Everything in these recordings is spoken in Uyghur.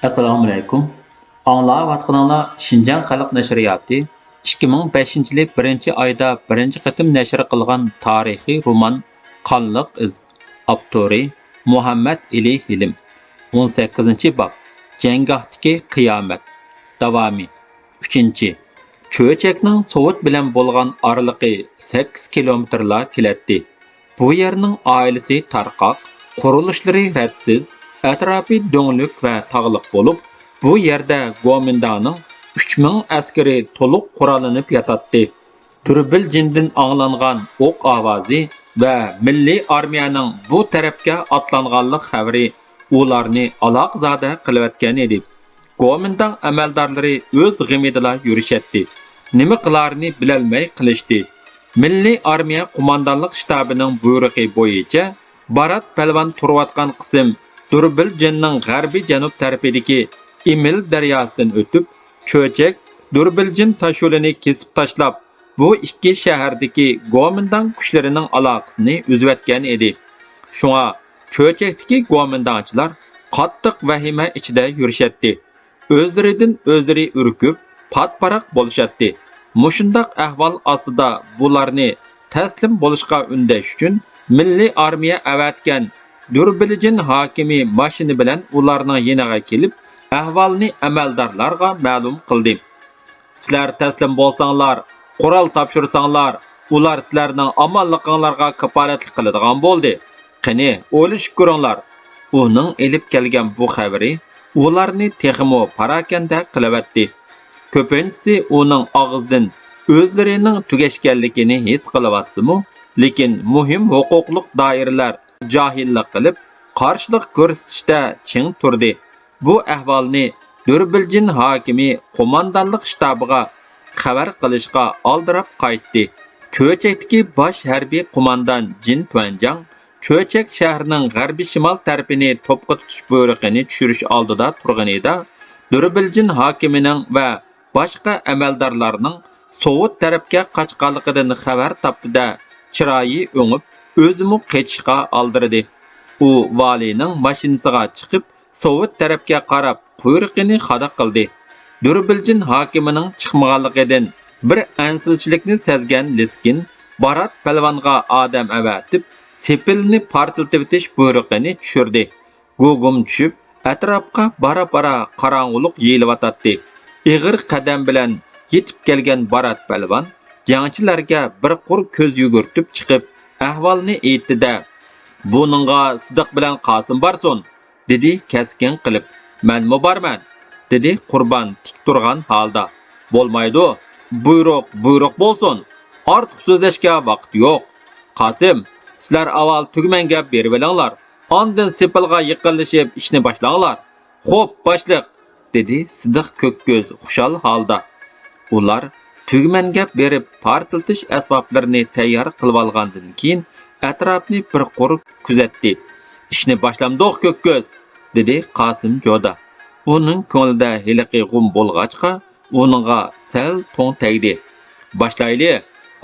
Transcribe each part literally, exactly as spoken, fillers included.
ئەسسالامۇئەلەيكۇم. ئاڭلاۋاتقىنىڭلار شىنجاڭ خەلق نەشرىياتى ئىككى مىڭ بەشىنچى يىلى بىرىنچى ئايدا بىرىنچى قېتىم نەشر قىلغان تارىخىي رومان قانلىق ئىز. ئاپتورى مۇھەممەد ئېلى ھېلىم. ئون سەككىزىنچى باب، جەڭگاھتىكى قىيامەت. داۋامى. ئۈچىنچى. چۆچەكنىڭ سوۋېت بىلەن بولغان ئارىلىقى سەككىز كىلومېتىرلا كېلەتتى. بۇ يەرنىڭ ئائىلىسى تارقاق، قۇرۇلۇشلىرى رەتسىز، ئەتراپى دۆڭلۈك ۋە تاغلىق بولۇپ، بۇ يەردە گومىنداڭنىڭ ئۈچ مىڭ ئەسكىرى تولۇق قوراللىنىپ ياتاتتى. دۇربىلجىندىن ئاڭلانغان ئوق ئاۋازى ۋە مىللىي ئارمىيەنىڭ بۇ تەرەپكە ئاتلانغانلىق خەۋىرى ئۇلارنى ئالاقىزادە قىلىۋەتكەن ئىدى. گومىنداڭ ئەمەلدارلىرى ئۆز غېمىدىلا يۈرۈشەتتى. نېمە قىلارىنى بىلەلمەي قېلىشتى. مىللىي ئارمىيە قوماندانلىق شتابىنىڭ بۇيرۇقى بويىچە بارات پەلۋان تۇرۇۋاتقان قىسىم دۇربىلجىننىڭ غەربىي جەنۇب تەرىپىدىكى ئىمىل دەرياسىدىن ئۆتۈپ، چۆچەك، دۇربىلجىن تاشيولىنى كېسىپ تاشلاپ، بۇ ئىككى شەھەردىكى گومىنداڭ كۈچلىرىنىڭ ئالاقىسىنى ئۈزۈۋەتكەن ئىدى. شۇڭا چۆچەكتىكى گومىنداڭچىلار قاتتىق ۋەھىمە ئىچىدە يۈرۈشەتتى. ئۆزلىرىدىن ئۆزلىرى ئۈركۈپ، پات-پاراق بولۇشاتتى. مۇشۇنداق ئەھۋال ئاستىدا بۇلارنى تەسلىم بولۇشقا ئۈندەش ئۈچۈن مىللىي ئارمىيە ئەۋەتكەن دۇربىلجىن ھاكىمى ماشىنا بىلەن ئۇلارنىڭ يېنىغا كېلىپ، ئەھۋالنى ئەمەلدارلارغا مەلۇم قىلدى. سىلەر تەسلىم بولساڭلار، قورال تاپشۇرساڭلار، ئۇلار سىلەرنىڭ ئامانلىقىڭلارغا كاپالەتلىك قىلىدىغان بولدى. قېنى، ئويلىشىپ كۆرۈڭلار. ئۇنىڭ ئېلىپ كەلگەن بۇ خەۋىرى ئۇلارنى تېخىمۇ پاراكەندە قىلىۋەتتى. كۆپىنچىسى ئۇنىڭ ئاغزىدىن ئۆزلىرىنىڭ تۈگەشكەنلىكىنى ھېس قىلىۋاتسىمۇ، لېكىن مۇھىم ھوقۇقلۇق دائىرىلەر جاھىللىق قىلىپ، قارشىلىق كۆرسىتىشتە چىڭ تۇردى. بۇ ئەھۋالنى دۈربىلجىن ھاكىمى قوماندانلىق شتابىغا خەۋەر قىلىشقا ئالدىراپ قايتتى. چۆچەكتىكى باش ھەربىي قوماندان جىن تۈەنجاڭ چۆچەك شەھىرىنىڭ غەربىي شىمال تەرىپىنى توپقا تۇتۇش بۇيرۇقىنى چۈشۈرۈش ئالدىدا تۇرغىنىدا، دۈربىلجىن ھاكىمىنىڭ ۋە باشقا ئەمەلدارلارنىڭ سوۋېت تەرەپكە قاچقانلىقىدىن خەۋەر تاپتى-دە، چىرايى ئۆڭۈپ، ئۆزىمۇ قېچىشقا ئالدىرىدى. ئۇ ۋالىينىڭ ماشىنىسىغا چىقىپ، سوۋېت تەرەپكە قاراپ قۇيرۇقىنى خادا قىلدى. دۈربىلجىن ھاكىمىنىڭ چىقمىغانلىقىدىن بىر ئەنسىزچىلىكنى سەزگەن لىسكىن بارات پەلۋانغا ئادەم ئەۋەتىپ، سېپىلنى پارتلىتىۋېتىش بۇيرۇقىنى چۈشۈردى. گۇگۇم چۈشۈپ، ئەتراپقا بارا-بارا قاراڭغۇلۇق يېيىلىۋاتاتتى. ئېغىر قەدەم بىلەن يېتىپ كەلگەن بارات پەلۋان جەڭچىلەرگە بىر قۇر كۆز يۈگۈرتۈپ چىقىپ، ئەھۋالنى ئېيتتى-دە، بۇنىڭغا سىدىق بىلەن قاسىم بارسۇن! دېدى كەسكىن قىلىپ. مەنمۇ بارمەن، دېدى قۇربان تىك تۇرغان ھالدا. بولمايدۇ، بۇيرۇق، بۇيرۇق بولسۇن. ئارتۇق سۆزلەشكە ۋاقىت يوق. قاسىم، سىلەر ئاۋۋال تۈگمەنگە بېرىۋېلىڭلار. ئاندىن سېپىلغا يېقىنلىشىپ ئىشنى باشلاڭلار. خوپ، باشلىق! دېدى سىدىق كۆك كۆز خۇشال ھالدا. ئۇلار تۈگمەنگە بېرىپ پارتلىتىش ئەسۋابلىرىنى تەييار قىلىۋالغاندىن كېيىن، ئەتراپنى بىر قۇر كۆزەتتى. ئىشنى باشلامدۇق، كۆك كۆز! دېدى قاسىم جودا. ئۇنىڭ كۆڭلىدە ھېلىقى غۇم بولغاچقا، ئۇنىڭغا سەل توڭ تەگدى. باشلايلى!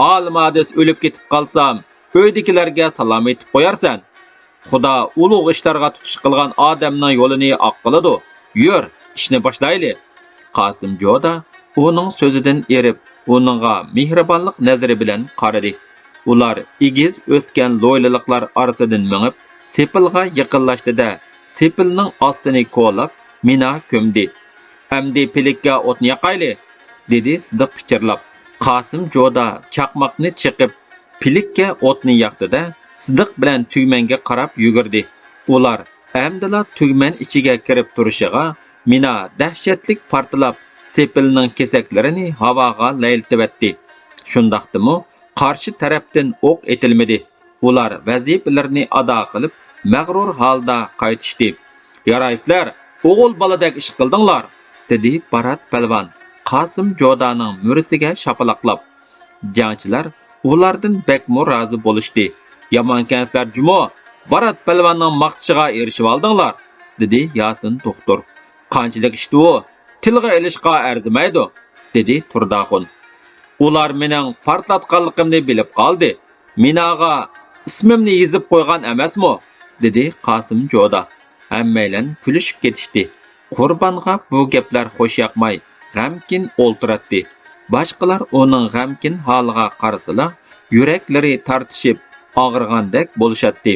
ئالىم ھادىس ئۆلۈپ كېتىپ قالسام، ئۆيدىكىلەرگە سالام ئېيتىپ قويارسەن. خۇدا ئۇلۇغ ئىشلارغا تۇتۇش قىلغان ئادەمنىڭ يولىنى ئاق قىلىدۇ. يۈر، ئىشنى باشلايلى. قاسىم جودا ئۇنىڭ سۆزىدىن ئېرىپ، ئۇنىڭغا مېھرىبانلىق نەزىرى بىلەن قارىدى. ئۇلار ئېگىز ئۆسكەن لويلىلىقلار ئارىسىدىن مېڭىپ، سېپىلغا يېقىنلاشتى-دە، سېپىلنىڭ ئاستىنى كولاپ، مىنا كۆمدى. ئەمدى پىلىككە ئوتنى ياقايلى، دېدى سىدىق پىچىرلاپ. قاسىم جودا چاقماقنى چېقىپ، پىلىككە ئوتنى ياقتى-دە، سىدىق بىلەن تۈگمەنگە قاراپ يۈگۈردى. ئۇلار ئەمدىلا تۈگمەن ئىچىگە كىرىپ تۇرۇشىغا، مىنا دەھشەتلىك پارتلاپ، سېپىلنىڭ كېسەكلىرىنى ھاۋاغا لەيلىتىۋەتتى. شۇنداقتىمۇ قارشى تەرەپتىن ئوق ئېتىلمىدى. ئۇلار ۋەزىپىلىرىنى ئادا قىلىپ، مەغرۇر ھالدا قايتىشتى. يارايسىلەر، ئوغۇل بالىدەك ئىش قىلدىڭلار، دېدى بارات پەلۋان قاسىم جودانىڭ مۈرىسىگە شاپىلاقلاپ. جەڭچىلەر ئۇلاردىن بەكمۇ رازى بولۇشتى. يامانكەنسىلەر جۇمۇ، بارات پەلۋاننىڭ ماختىشىغا ئېرىشىۋالدىڭلار، دېدى ياسىن دوختۇر. قانچىلىك ئىشتۇ ئۇ، تىلغا ئېلىشقا ئەرزىمەيدۇ، دېدى تۇرداخۇن. ئۇلار مېنىڭ پارتلاتقانلىقىمنى بىلىپ قالدى. مىناغا ئىسمىمنى يېزىپ قويغان ئەمەسمۇ؟ دېدى قاسىم جودا. ھەممەيلەن كۈلۈشۈپ كېتىشتى. قۇربانغا بۇ گەپلەر خوش ياقماي، غەمكىن ئولتۇراتتى. باشقىلار ئۇنىڭ غەمكىن ھالىغا قارىسىلا، يۈرەكلىرى تارتىشىپ، ئاغرىغاندەك بولۇشاتتى.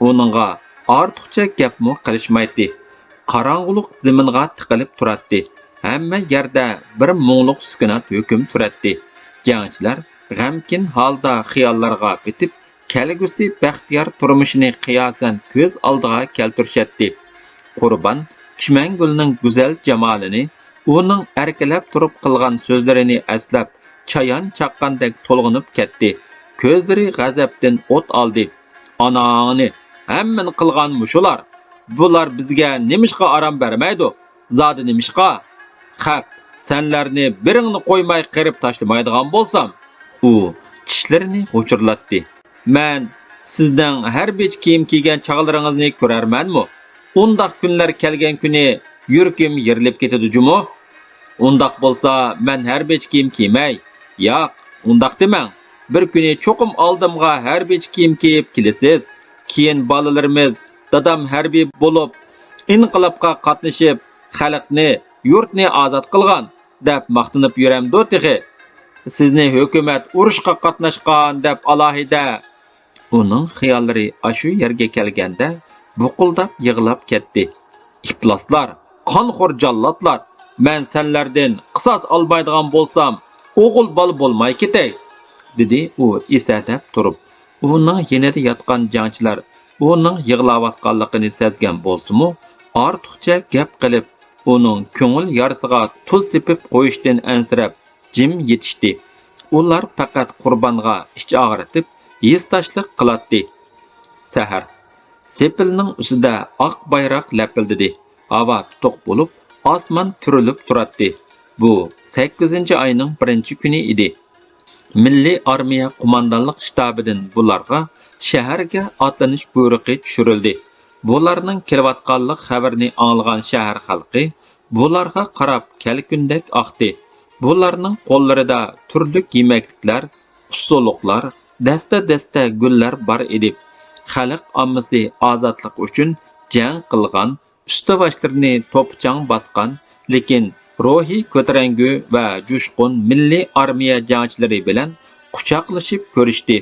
ئۇنىڭغا ئارتۇقچە گەپمۇ قىلىشمايتتى. قاراڭغۇلۇق زېمىنغا تىقىلىپ تۇراتتى. ھەممە يەردە بىر مۇڭلۇق سۈكۈنات ھۆكۈم سۈرەتتى. جەڭچىلەر غەمكىن ھالدا خىياللارغا پېتىپ، كەلگۈسى بەختىيار تۇرمۇشىنى قىياسەن كۆز ئالدىغا كەلتۈرۈشەتتى. قۇربان چۈمەنگۈلنىڭ گۈزەل جامالىنى، ئۇنىڭ ئەركىلەپ تۇرۇپ قىلغان سۆزلىرىنى ئەسلەپ، چايان چاققاندەك تولغىنىپ كەتتى. كۆزلىرى غەزەپتىن ئوت ئالدى. ئاناڭنى، ھەممىنى قىلغان مۇشۇلار. بۇلار بىزگە نېمىشقا ئارام بەرمەيدۇ؟ زادى نېمىشقا؟ خەپ، سەنلەرنى بىرىڭنى قويماي قىرىپ تاشلىمايدىغان بولسام. ئۇ چىشلىرىنى غۇچۇرلاتتى. مەن سىزنىڭ ھەربىيچە كىيىم كىيگەن چاغلىرىڭىزنى كۆرەرمەنمۇ؟ ئۇنداق كۈنلەر كەلگەن كۈنى يۈرىكىم يېرىلىپ كېتىدۇ جۇمۇ. ئۇنداق بولسا مەن ھەربىيچە كىيىم كىيمەي. ياق، ئۇنداق دېمەڭ. بىر كۈنى چوقۇم ئالدىمغا ھەربىيچە كىيىم كىيىپ كېلىسىز. كېيىن بالىلىرىمىز دادام ھەربىي بولۇپ، ئىنقىلابقا قاتنىشىپ، خەلقنى، يۇرتنى ئازاد قىلغان، دەپ ماختىنىپ يۈرەمدۇ تېخى؟ سىزنى ھۆكۈمەت ئۇرۇشقا قاتناشقان دەپ ئالاھىدە. ئۇنىڭ خىياللىرى ئاشۇ يەرگە كەلگەندە بۇقۇلداپ يىغلاپ كەتتى. ئىپلاسلار، قانخور جاللاتلار! مەن سەنلەردىن قىساس ئالمايدىغان بولسام، ئوغۇل بالا بولماي كېتەي! دېدى ئۇ ئېسەدەپ تۇرۇپ. ئۇنىڭ يېنىدا ياتقان جەڭچىلەر ئۇنىڭ يىغلاۋاتقانلىقىنى سەزگەن بولسىمۇ، ئارتۇقچە گەپ قىلىپ، ئۇنىڭ كۆڭۈل يارىسىغا تۇز سېپىپ قويۇشتىن ئەنسىرەپ، جىم يېتىشتى. ئۇلار پەقەت قۇربانغا ئىچ ئاغرىتىپ، ھېسداشلىق قىلاتتى. سەھەر. سېپىلنىڭ ئۈستىدە ئاق بايراق لەپىلدىدى. ھاۋا تۇتۇق بولۇپ، ئاسمان پۈرۈلۈپ تۇراتتى. بۇ سەككىزىنچى ئاينىڭ بىرىنچى كۈنى ئىدى. مىللىي ئارمىيە قوماندانلىق شتابىدىن بۇلارغا شەھەرگە ئاتلىنىش بۇيرۇقى چۈشۈرۈلدى. بۇلارنىڭ كېلىۋاتقانلىق خەۋىرىنى ئاڭلىغان شەھەر خەلقى بۇلارغا قاراپ كەلكۈندەك ئاقتى. بۇلارنىڭ قوللىرىدا تۈرلۈك يېمەكلىكلەر، ئۇسسۇلۇقلار، دەستە-دەستە گۈللەر بار ئىدى. خەلق ئاممىسى ئازادلىق ئۈچۈن جەڭ قىلغان، ئۈستى-باشلىرىنى توپا-چاڭ باسقان، لېكىن روھى كۆتۈرەڭگۈ ۋە جۇشقۇن مىللىي ئارمىيە جەڭچىلىرى بىلەن قۇچاقلىشىپ كۆرۈشتى.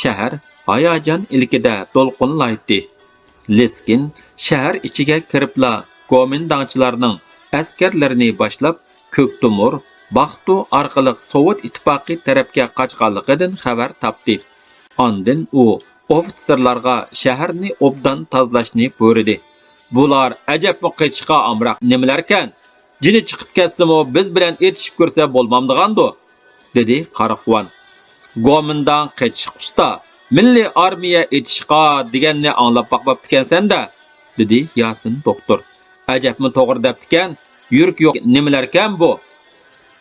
شەھەر ھاياجان ئىلكىدە دولقۇنلايتتى. لىسكىن شەھەر ئىچىگە كىرىپلا گومىنداڭچىلارنىڭ ئەسكەرلىرىنى باشلاپ، كۆكتۆمۈر، باختۇ ئارقىلىق سوۋېت ئىتتىپاقى تەرەپكە قاچقانلىقىدىن خەۋەر تاپتى. ئاندىن ئۇ ئوفىتسېرلارغا شەھەرنى ئوبدان تازىلاشنى بۇيرۇدى. بۇلار ئەجەبمۇ قېچىشقا ئامراق نېمىلەركەن؟ جېنى چىقىپ كەتسىمۇ بىز بىلەن ئېتىشىپ كۆرسە بولمامدىغاندۇ؟ دېدى قاراقۋان. گومىنداڭ قېچىشقا ئۇستا، مىللىي ئارمىيە ئېتىشقا دېگەننى ئاڭلاپ باقماپتىكەنسەن-دە، دېدى ياسىن دوختۇر. ئەجەبمۇ توغرا دەپتىكەن، يۈرىكى يوق نېمىلەركەن بۇ؟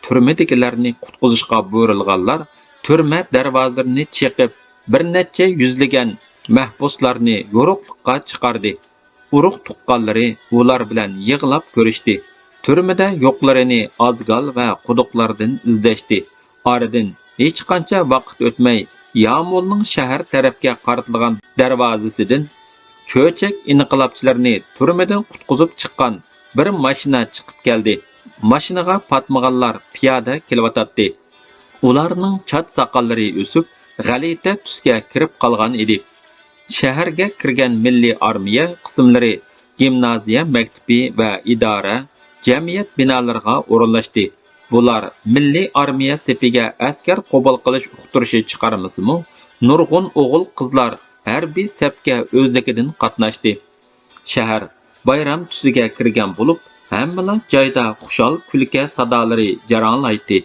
تۈرمىدىكىلەرنى قۇتقۇزۇشقا بۇيرۇلغانلار تۈرمە دەرۋازىلىرىنى چېقىپ، بىر نەچچە يۈزلىگەن مەھبۇسلارنى يورۇقلۇققا چىقاردى. ئۇرۇق-تۇغقانلىرى ئۇلار بىلەن يىغلاپ كۆرۈشتى. تۈرمىدە يوقلىرىنى ئازگال ۋە قۇدۇقلاردىن ئىزدەشتى. ئارىدىن ھېچقانچە ۋاقىت ئۆتمەي، يامۇلنىڭ شەھەر تەرەپكە قارىتىلغان دەرۋازىسىدىن چۆچەك ئىنقىلابچىلىرىنى تۈرمىدىن قۇتقۇزۇپ چىققان بىر ماشىنا چىقىپ كەلدى. ماشىنىغا پاتمىغانلار پىيادە كېلىۋاتاتتى. ئۇلارنىڭ چاچ ساقاللىرى ئۆسۈپ، غەلىتە تۈسكە كىرىپ قالغان ئىدى. شەھەرگە كىرگەن مىللىي ئارمىيە قىسىملىرى، گىمنازىيە مەكتىپى ۋە ئىدارە، جەمئىيەت بىنالىرىغا ئورۇنلاشتى. بۇلار مىللىي ئارمىيە سېپىگە ئەسكەر قوبۇل قىلىش ئۇقتۇرۇشى چىقارمىسىمۇ، نۇرغۇن ئوغۇل-قىزلار ھەربىي سەپكە ئۆزلۈكىدىن قاتناشتى. شەھەر بايرام تۈسىگە كىرگەن بولۇپ، ھەممىلا جايدا خۇشال كۈلكە سادالىرى جاراڭلايتتى.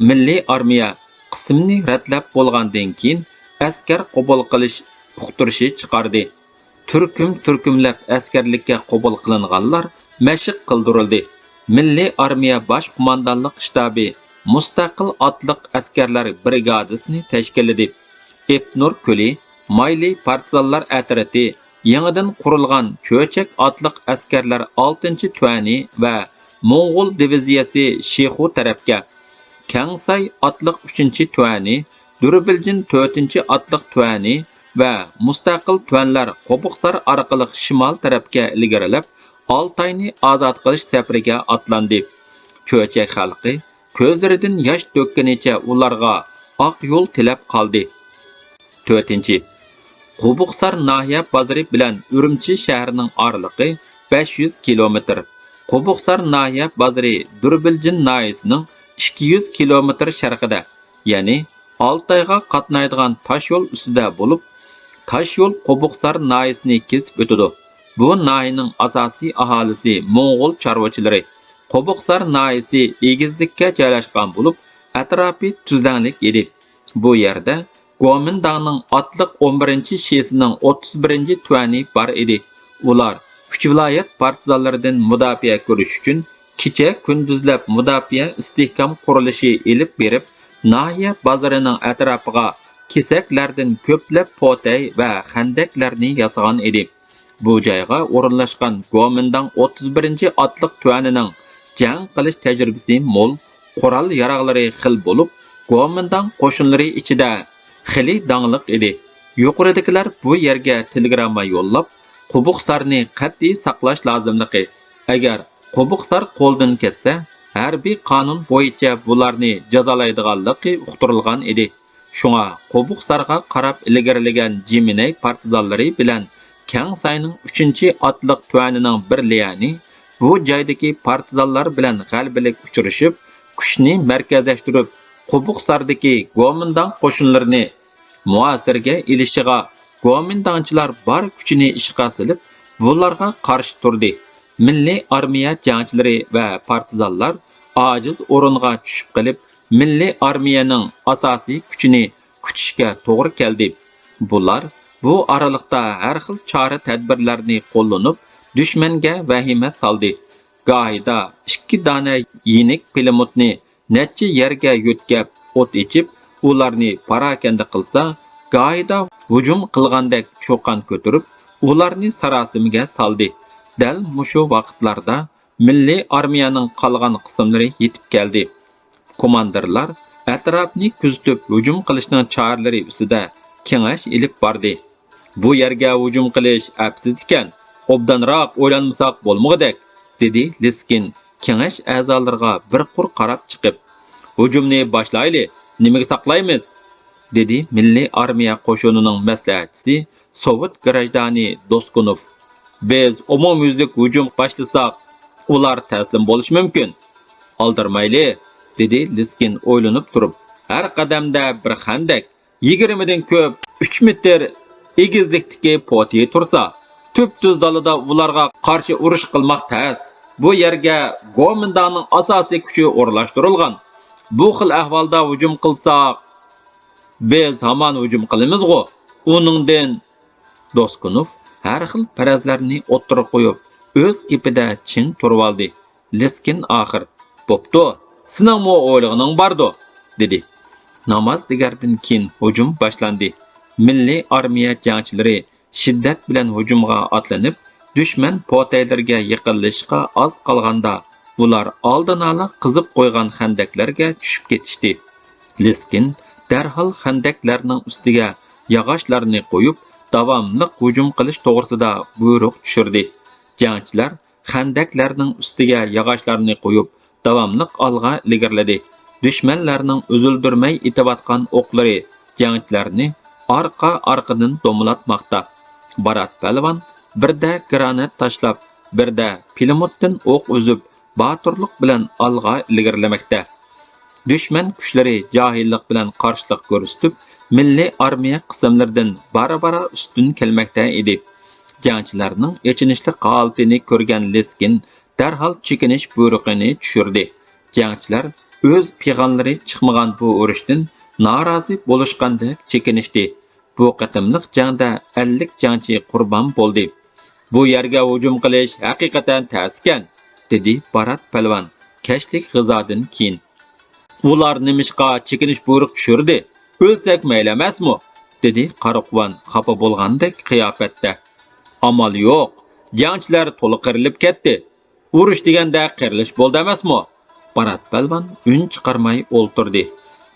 مىللىي ئارمىيە قىسىمنى رەتلەپ بولغاندىن كېيىن، ئەسكەر قوبۇل قىلىش ئۇقتۇرۇشى چىقاردى. تۈركۈم-تۈركۈملەپ ئەسكەرلىككە قوبۇل قىلىنغانلار مەشىق قىلدۇرۇلدى. مىللىي ئارمىيە باش قوماندانلىق شتابى مۇستەقىل ئاتلىق ئەسكەرلەر برىگادىسىنى تەشكىللىدى. ئېپنۇر كۆلى، مايلى پارتىزانلار ئەترىتى، يېڭىدىن قۇرۇلغان چۆچەك ئاتلىق ئەسكەرلەر ئالتىنچى تۈەنى ۋە موڭغۇل دىۋىزىيەسى شىخۇ تەرەپكە، كەڭساي ئاتلىق ئۈچىنچى تۈەنى، دۇربىلجىن تۆتىنچى ئاتلىق تۈەنى ۋە مۇستەقىل تۈەنلەر قوبۇقسار ئارقىلىق شىمال تەرەپكە ئىلگىرىلەپ، ئالتاينى ئازاد قىلىش سەپىرىگە ئاتلاندى. چۆچەك خەلقى كۆزلىرىدىن ياش تۆككىنىچە ئۇلارغا ئاق يول تىلەپ قالدى. تۆتىنچى، قوبۇقسار ناھىيە بازىرى بىلەن ئۈرۈمچى شەھىرىنىڭ ئارىلىقى بەش يۈز كىلومېتىر. قوبۇقسار ناھىيە بازىرى دۇربىلجىن ناھىيەسىنىڭ ئىككى يۈز كىلومېتىر شەرقىدە، يەنى ئالتايغا قاتنايدىغان تاشيول ئۈستىدە بولۇپ، تاشيول قوبۇقسار ناھىيەسىنى كېسىپ ئۆتىدۇ. بۇ ناھىيەنىڭ ئاساسىي ئاھالىسى موڭغۇل چارۋىچىلىرى. قوبۇقسار ناھىيەسى ئېگىزلىككە جايلاشقان بولۇپ، ئەتراپى تۈزلەڭلىك ئىدى. بۇ يەردە گومىنداڭنىڭ ئاتلىق ئون بىرىنچى شىسىنىڭ ئوتتۇز بىرىنچى تۇەنى بار ئىدى. ئۇلار ئۈچ ۋىلايەت پارتىزانلىرىدىن مۇداپىئە كۆرۈش ئۈچۈن كېچە-كۈندۈزلەپ مۇداپىئە ئىستىھكام قۇرۇلۇشى ئېلىپ بېرىپ، ناھىيە بازىرىنىڭ ئەتراپىغا كېسەكلەردىن كۆپلەپ پوتەي ۋە خەندەكلەرنى ياسىغان ئىدى. بۇ جايغا ئورۇنلاشقان گومىنداڭ ئوتتۇز بىرىنچى ئاتلىق تۇەنىنىڭ جەڭ قىلىش تەجرىبىسى مول، قورال-ياراغلىرى خىل بولۇپ، گومىنداڭ قوشۇنلىرى ئىچىدە خېلى داڭلىق ئىدى. يۇقىرىدىكىلەر بۇ يەرگە تېلېگرامما يوللاپ، قوبۇقسارنى قەتئىي ساقلاش لازىملىقى، ئەگەر قوبۇقسار قولدىن كەتسە، ھەربىي قانۇن بويىچە بۇلارنى جازالايدىغانلىقى ئۇقتۇرۇلغان ئىدى. شۇڭا قوبۇقسارغا قاراپ ئىلگىرىلىگەن جىمىنەي پارتىزانلىرى بىلەن كەڭساينىڭ ئۈچىنچى ئاتلىق تۇەنىنىڭ بىر ليەنى بۇ جايدىكى پارتىزانلار بىلەن غەلىبىلىك ئۇچرىشىپ، كۈچنى مەركەزلەشتۈرۈپ، قوبۇقساردىكى گومىنداڭ قوشۇنلىرىنى مۇھاسىرىگە ئېلىشىغا گومىنداڭچىلار بار كۈچىنى ئىشقا سېلىپ، بۇلارغا قارشى تۇردى. مىللىي ئارمىيە جەڭچىلىرى ۋە پارتىزانلار ئاجىز ئورۇنغا چۈشۈپ قېلىپ، مىللىي ئارمىيەنىڭ ئاساسىي كۈچىنى كۈتۈشكە توغرا كەلدى. بۇلار بۇ ئارىلىقتا ھەر خىل چارە-تەدبىرلەرنى قوللىنىپ، دۈشمەنگە ۋەھىمە سالدى. گاھىدا ئىككى دانە يېنىك پىلىموتنى نەچچە يەرگە يۆتكەپ ئوت ئېچىپ، ئۇلارنى پاراكەندە قىلسا، گاھىدا ھۇجۇم قىلغاندەك چۇقان كۆتۈرۈپ، ئۇلارنى ساراسىمىگە سالدى. دەل مۇشۇ ۋاقىتلاردا مىللىي ئارمىيەنىڭ قالغان قىسىملىرى يېتىپ كەلدى. كوماندىرلار ئەتراپنى كۆزىتىپ ھۇجۇم قىلىشنىڭ چارىلىرى ئۈستىدە كېڭەش ئېلىپ باردى. بۇ يەرگە ھۇجۇم قىلىش ئەپسىز ئىكەن، ئوبدانراق ئويلانمىساق بولمىغۇدەك، دېدى لىسكىن كېڭەش ئەزالىرىغا بىر قۇر قاراپ چىقىپ. ھۇجۇمنى باشلايلى، نېمىگە ساقلايمىز؟ دېدى مىللىي ئارمىيە قوشۇنىنىڭ مەسلىھەتچىسى سوۋېت گراژدانى دوسكۇنوف. بىز ئومۇميۈزلۈك ھۇجۇم باشلىساق، ئۇلار تەسلىم بولۇشى مۇمكىن. ئالدىرىمايلى، دېدى لىسكىن ئويلىنىپ تۇرۇپ. ھەر قەدەمدە بىر خەندەك، يىگىرمىدىن كۆپ، ئۈچ مېتىر ئېگىزلىكتىكى پوتىيى تۇرسا، تۈپتۈز دالىدا ئۇلارغا قارشى ئۇرۇش قىلماق تەس. بۇ يەرگە گومىنداڭنىڭ ئاساسىي كۈچى ئورۇنلاشتۇرۇلغان. بۇ خىل ئەھۋالدا ھۇجۇم قىلساق، بىز ھامان ھۇجۇم قىلىمىزغۇ، ئۇنىڭدىن. دوسكۇنوف ھەر خىل پەرەزلەرنى ئوتتۇرىغا قويۇپ، ئۆز گېپىدە چىڭ تۇرۇۋالدى. لىسكىن ئاخىر، بوپتۇ، سېنىڭمۇ ئويلىغىنىڭ باردۇ، دېدى. نامازدىگەردىن كېيىن ھۇجۇم باشلاندى. مىللىي ئارمىيە جەڭچىلىرى شىددەت بىلەن ھۇجۇمغا ئاتلىنىپ، دۈشمەن پوتەيلىرىگە يېقىنلىشىشقا ئاز قالغاندا، ئۇلار ئالدىنئالا قېزىپ قويغان خەندەكلەرگە چۈشۈپ كېتىشتى. لىسكىن دەرھال خەندەكلەرنىڭ ئۈستىگە ياغاچلارنى قويۇپ، داۋاملىق ھۇجۇم قىلىش توغرىسىدا بۇيرۇق چۈشۈردى. جەڭچىلەر خەندەكلەرنىڭ ئۈستىگە ياغاچلارنى قويۇپ، داۋاملىق ئالغا ئىلگىرىلىدى. دۈشمەنلەرنىڭ ئۈزۈلدۈرمەي ئېتىۋاتقان ئوقلىرى جەڭچىلەرنى ئارقا-ئارقىدىن دومىلاتماقتا. بارات پەلۋان بىردە گرانات تاشلاپ، بىردە پىلىموتتىن ئوق ئۈزۈپ، باتۇرلۇق بىلەن ئالغا ئىلگىرىلىمەكتە. دۈشمەن كۈچلىرى جاھىللىق بىلەن قارشىلىق كۆرسىتىپ، مىللىي ئارمىيە قىسىملىرىدىن بارا-بارا ئۈستۈن كەلمەكتە ئىدى. جەڭچىلەرنىڭ ئېچىنىشلىق ھالىتىنى كۆرگەن لىسكىن دەرھال چېكىنىش بۇيرۇقىنى چۈشۈردى. جەڭچىلەر ئۆز پىغانلىرى چىقمىغان بۇ ئۇرۇشتىن نارازى بولۇشقاندەك چېكىنىشتى. بۇ قېتىملىق جەڭدە ئەللىك جەڭچى قۇربان بولدى. بۇ يەرگە ھۇجۇم قىلىش ھەقىقەتەن تەس ئىكەن، دېدى بارات پەلۋان كەچلىك غىزادىن كېيىن. ئۇلار نېمىشقا چېكىنىش بۇيرۇق چۈشۈردى؟ ئۆلسەك مەيلى ئەمەسمۇ؟ دېدى قاراقۇۋان خاپا بولغاندەك قىياپەتتە. ئامال يوق، جەڭچىلەر تولا قىرىلىپ كەتتى. ئۇرۇش دېگەندە قېرىلىش بولىدۇ ئەمەسمۇ؟ بارات پەلۋان ئۈن چىقارماي ئولتۇردى.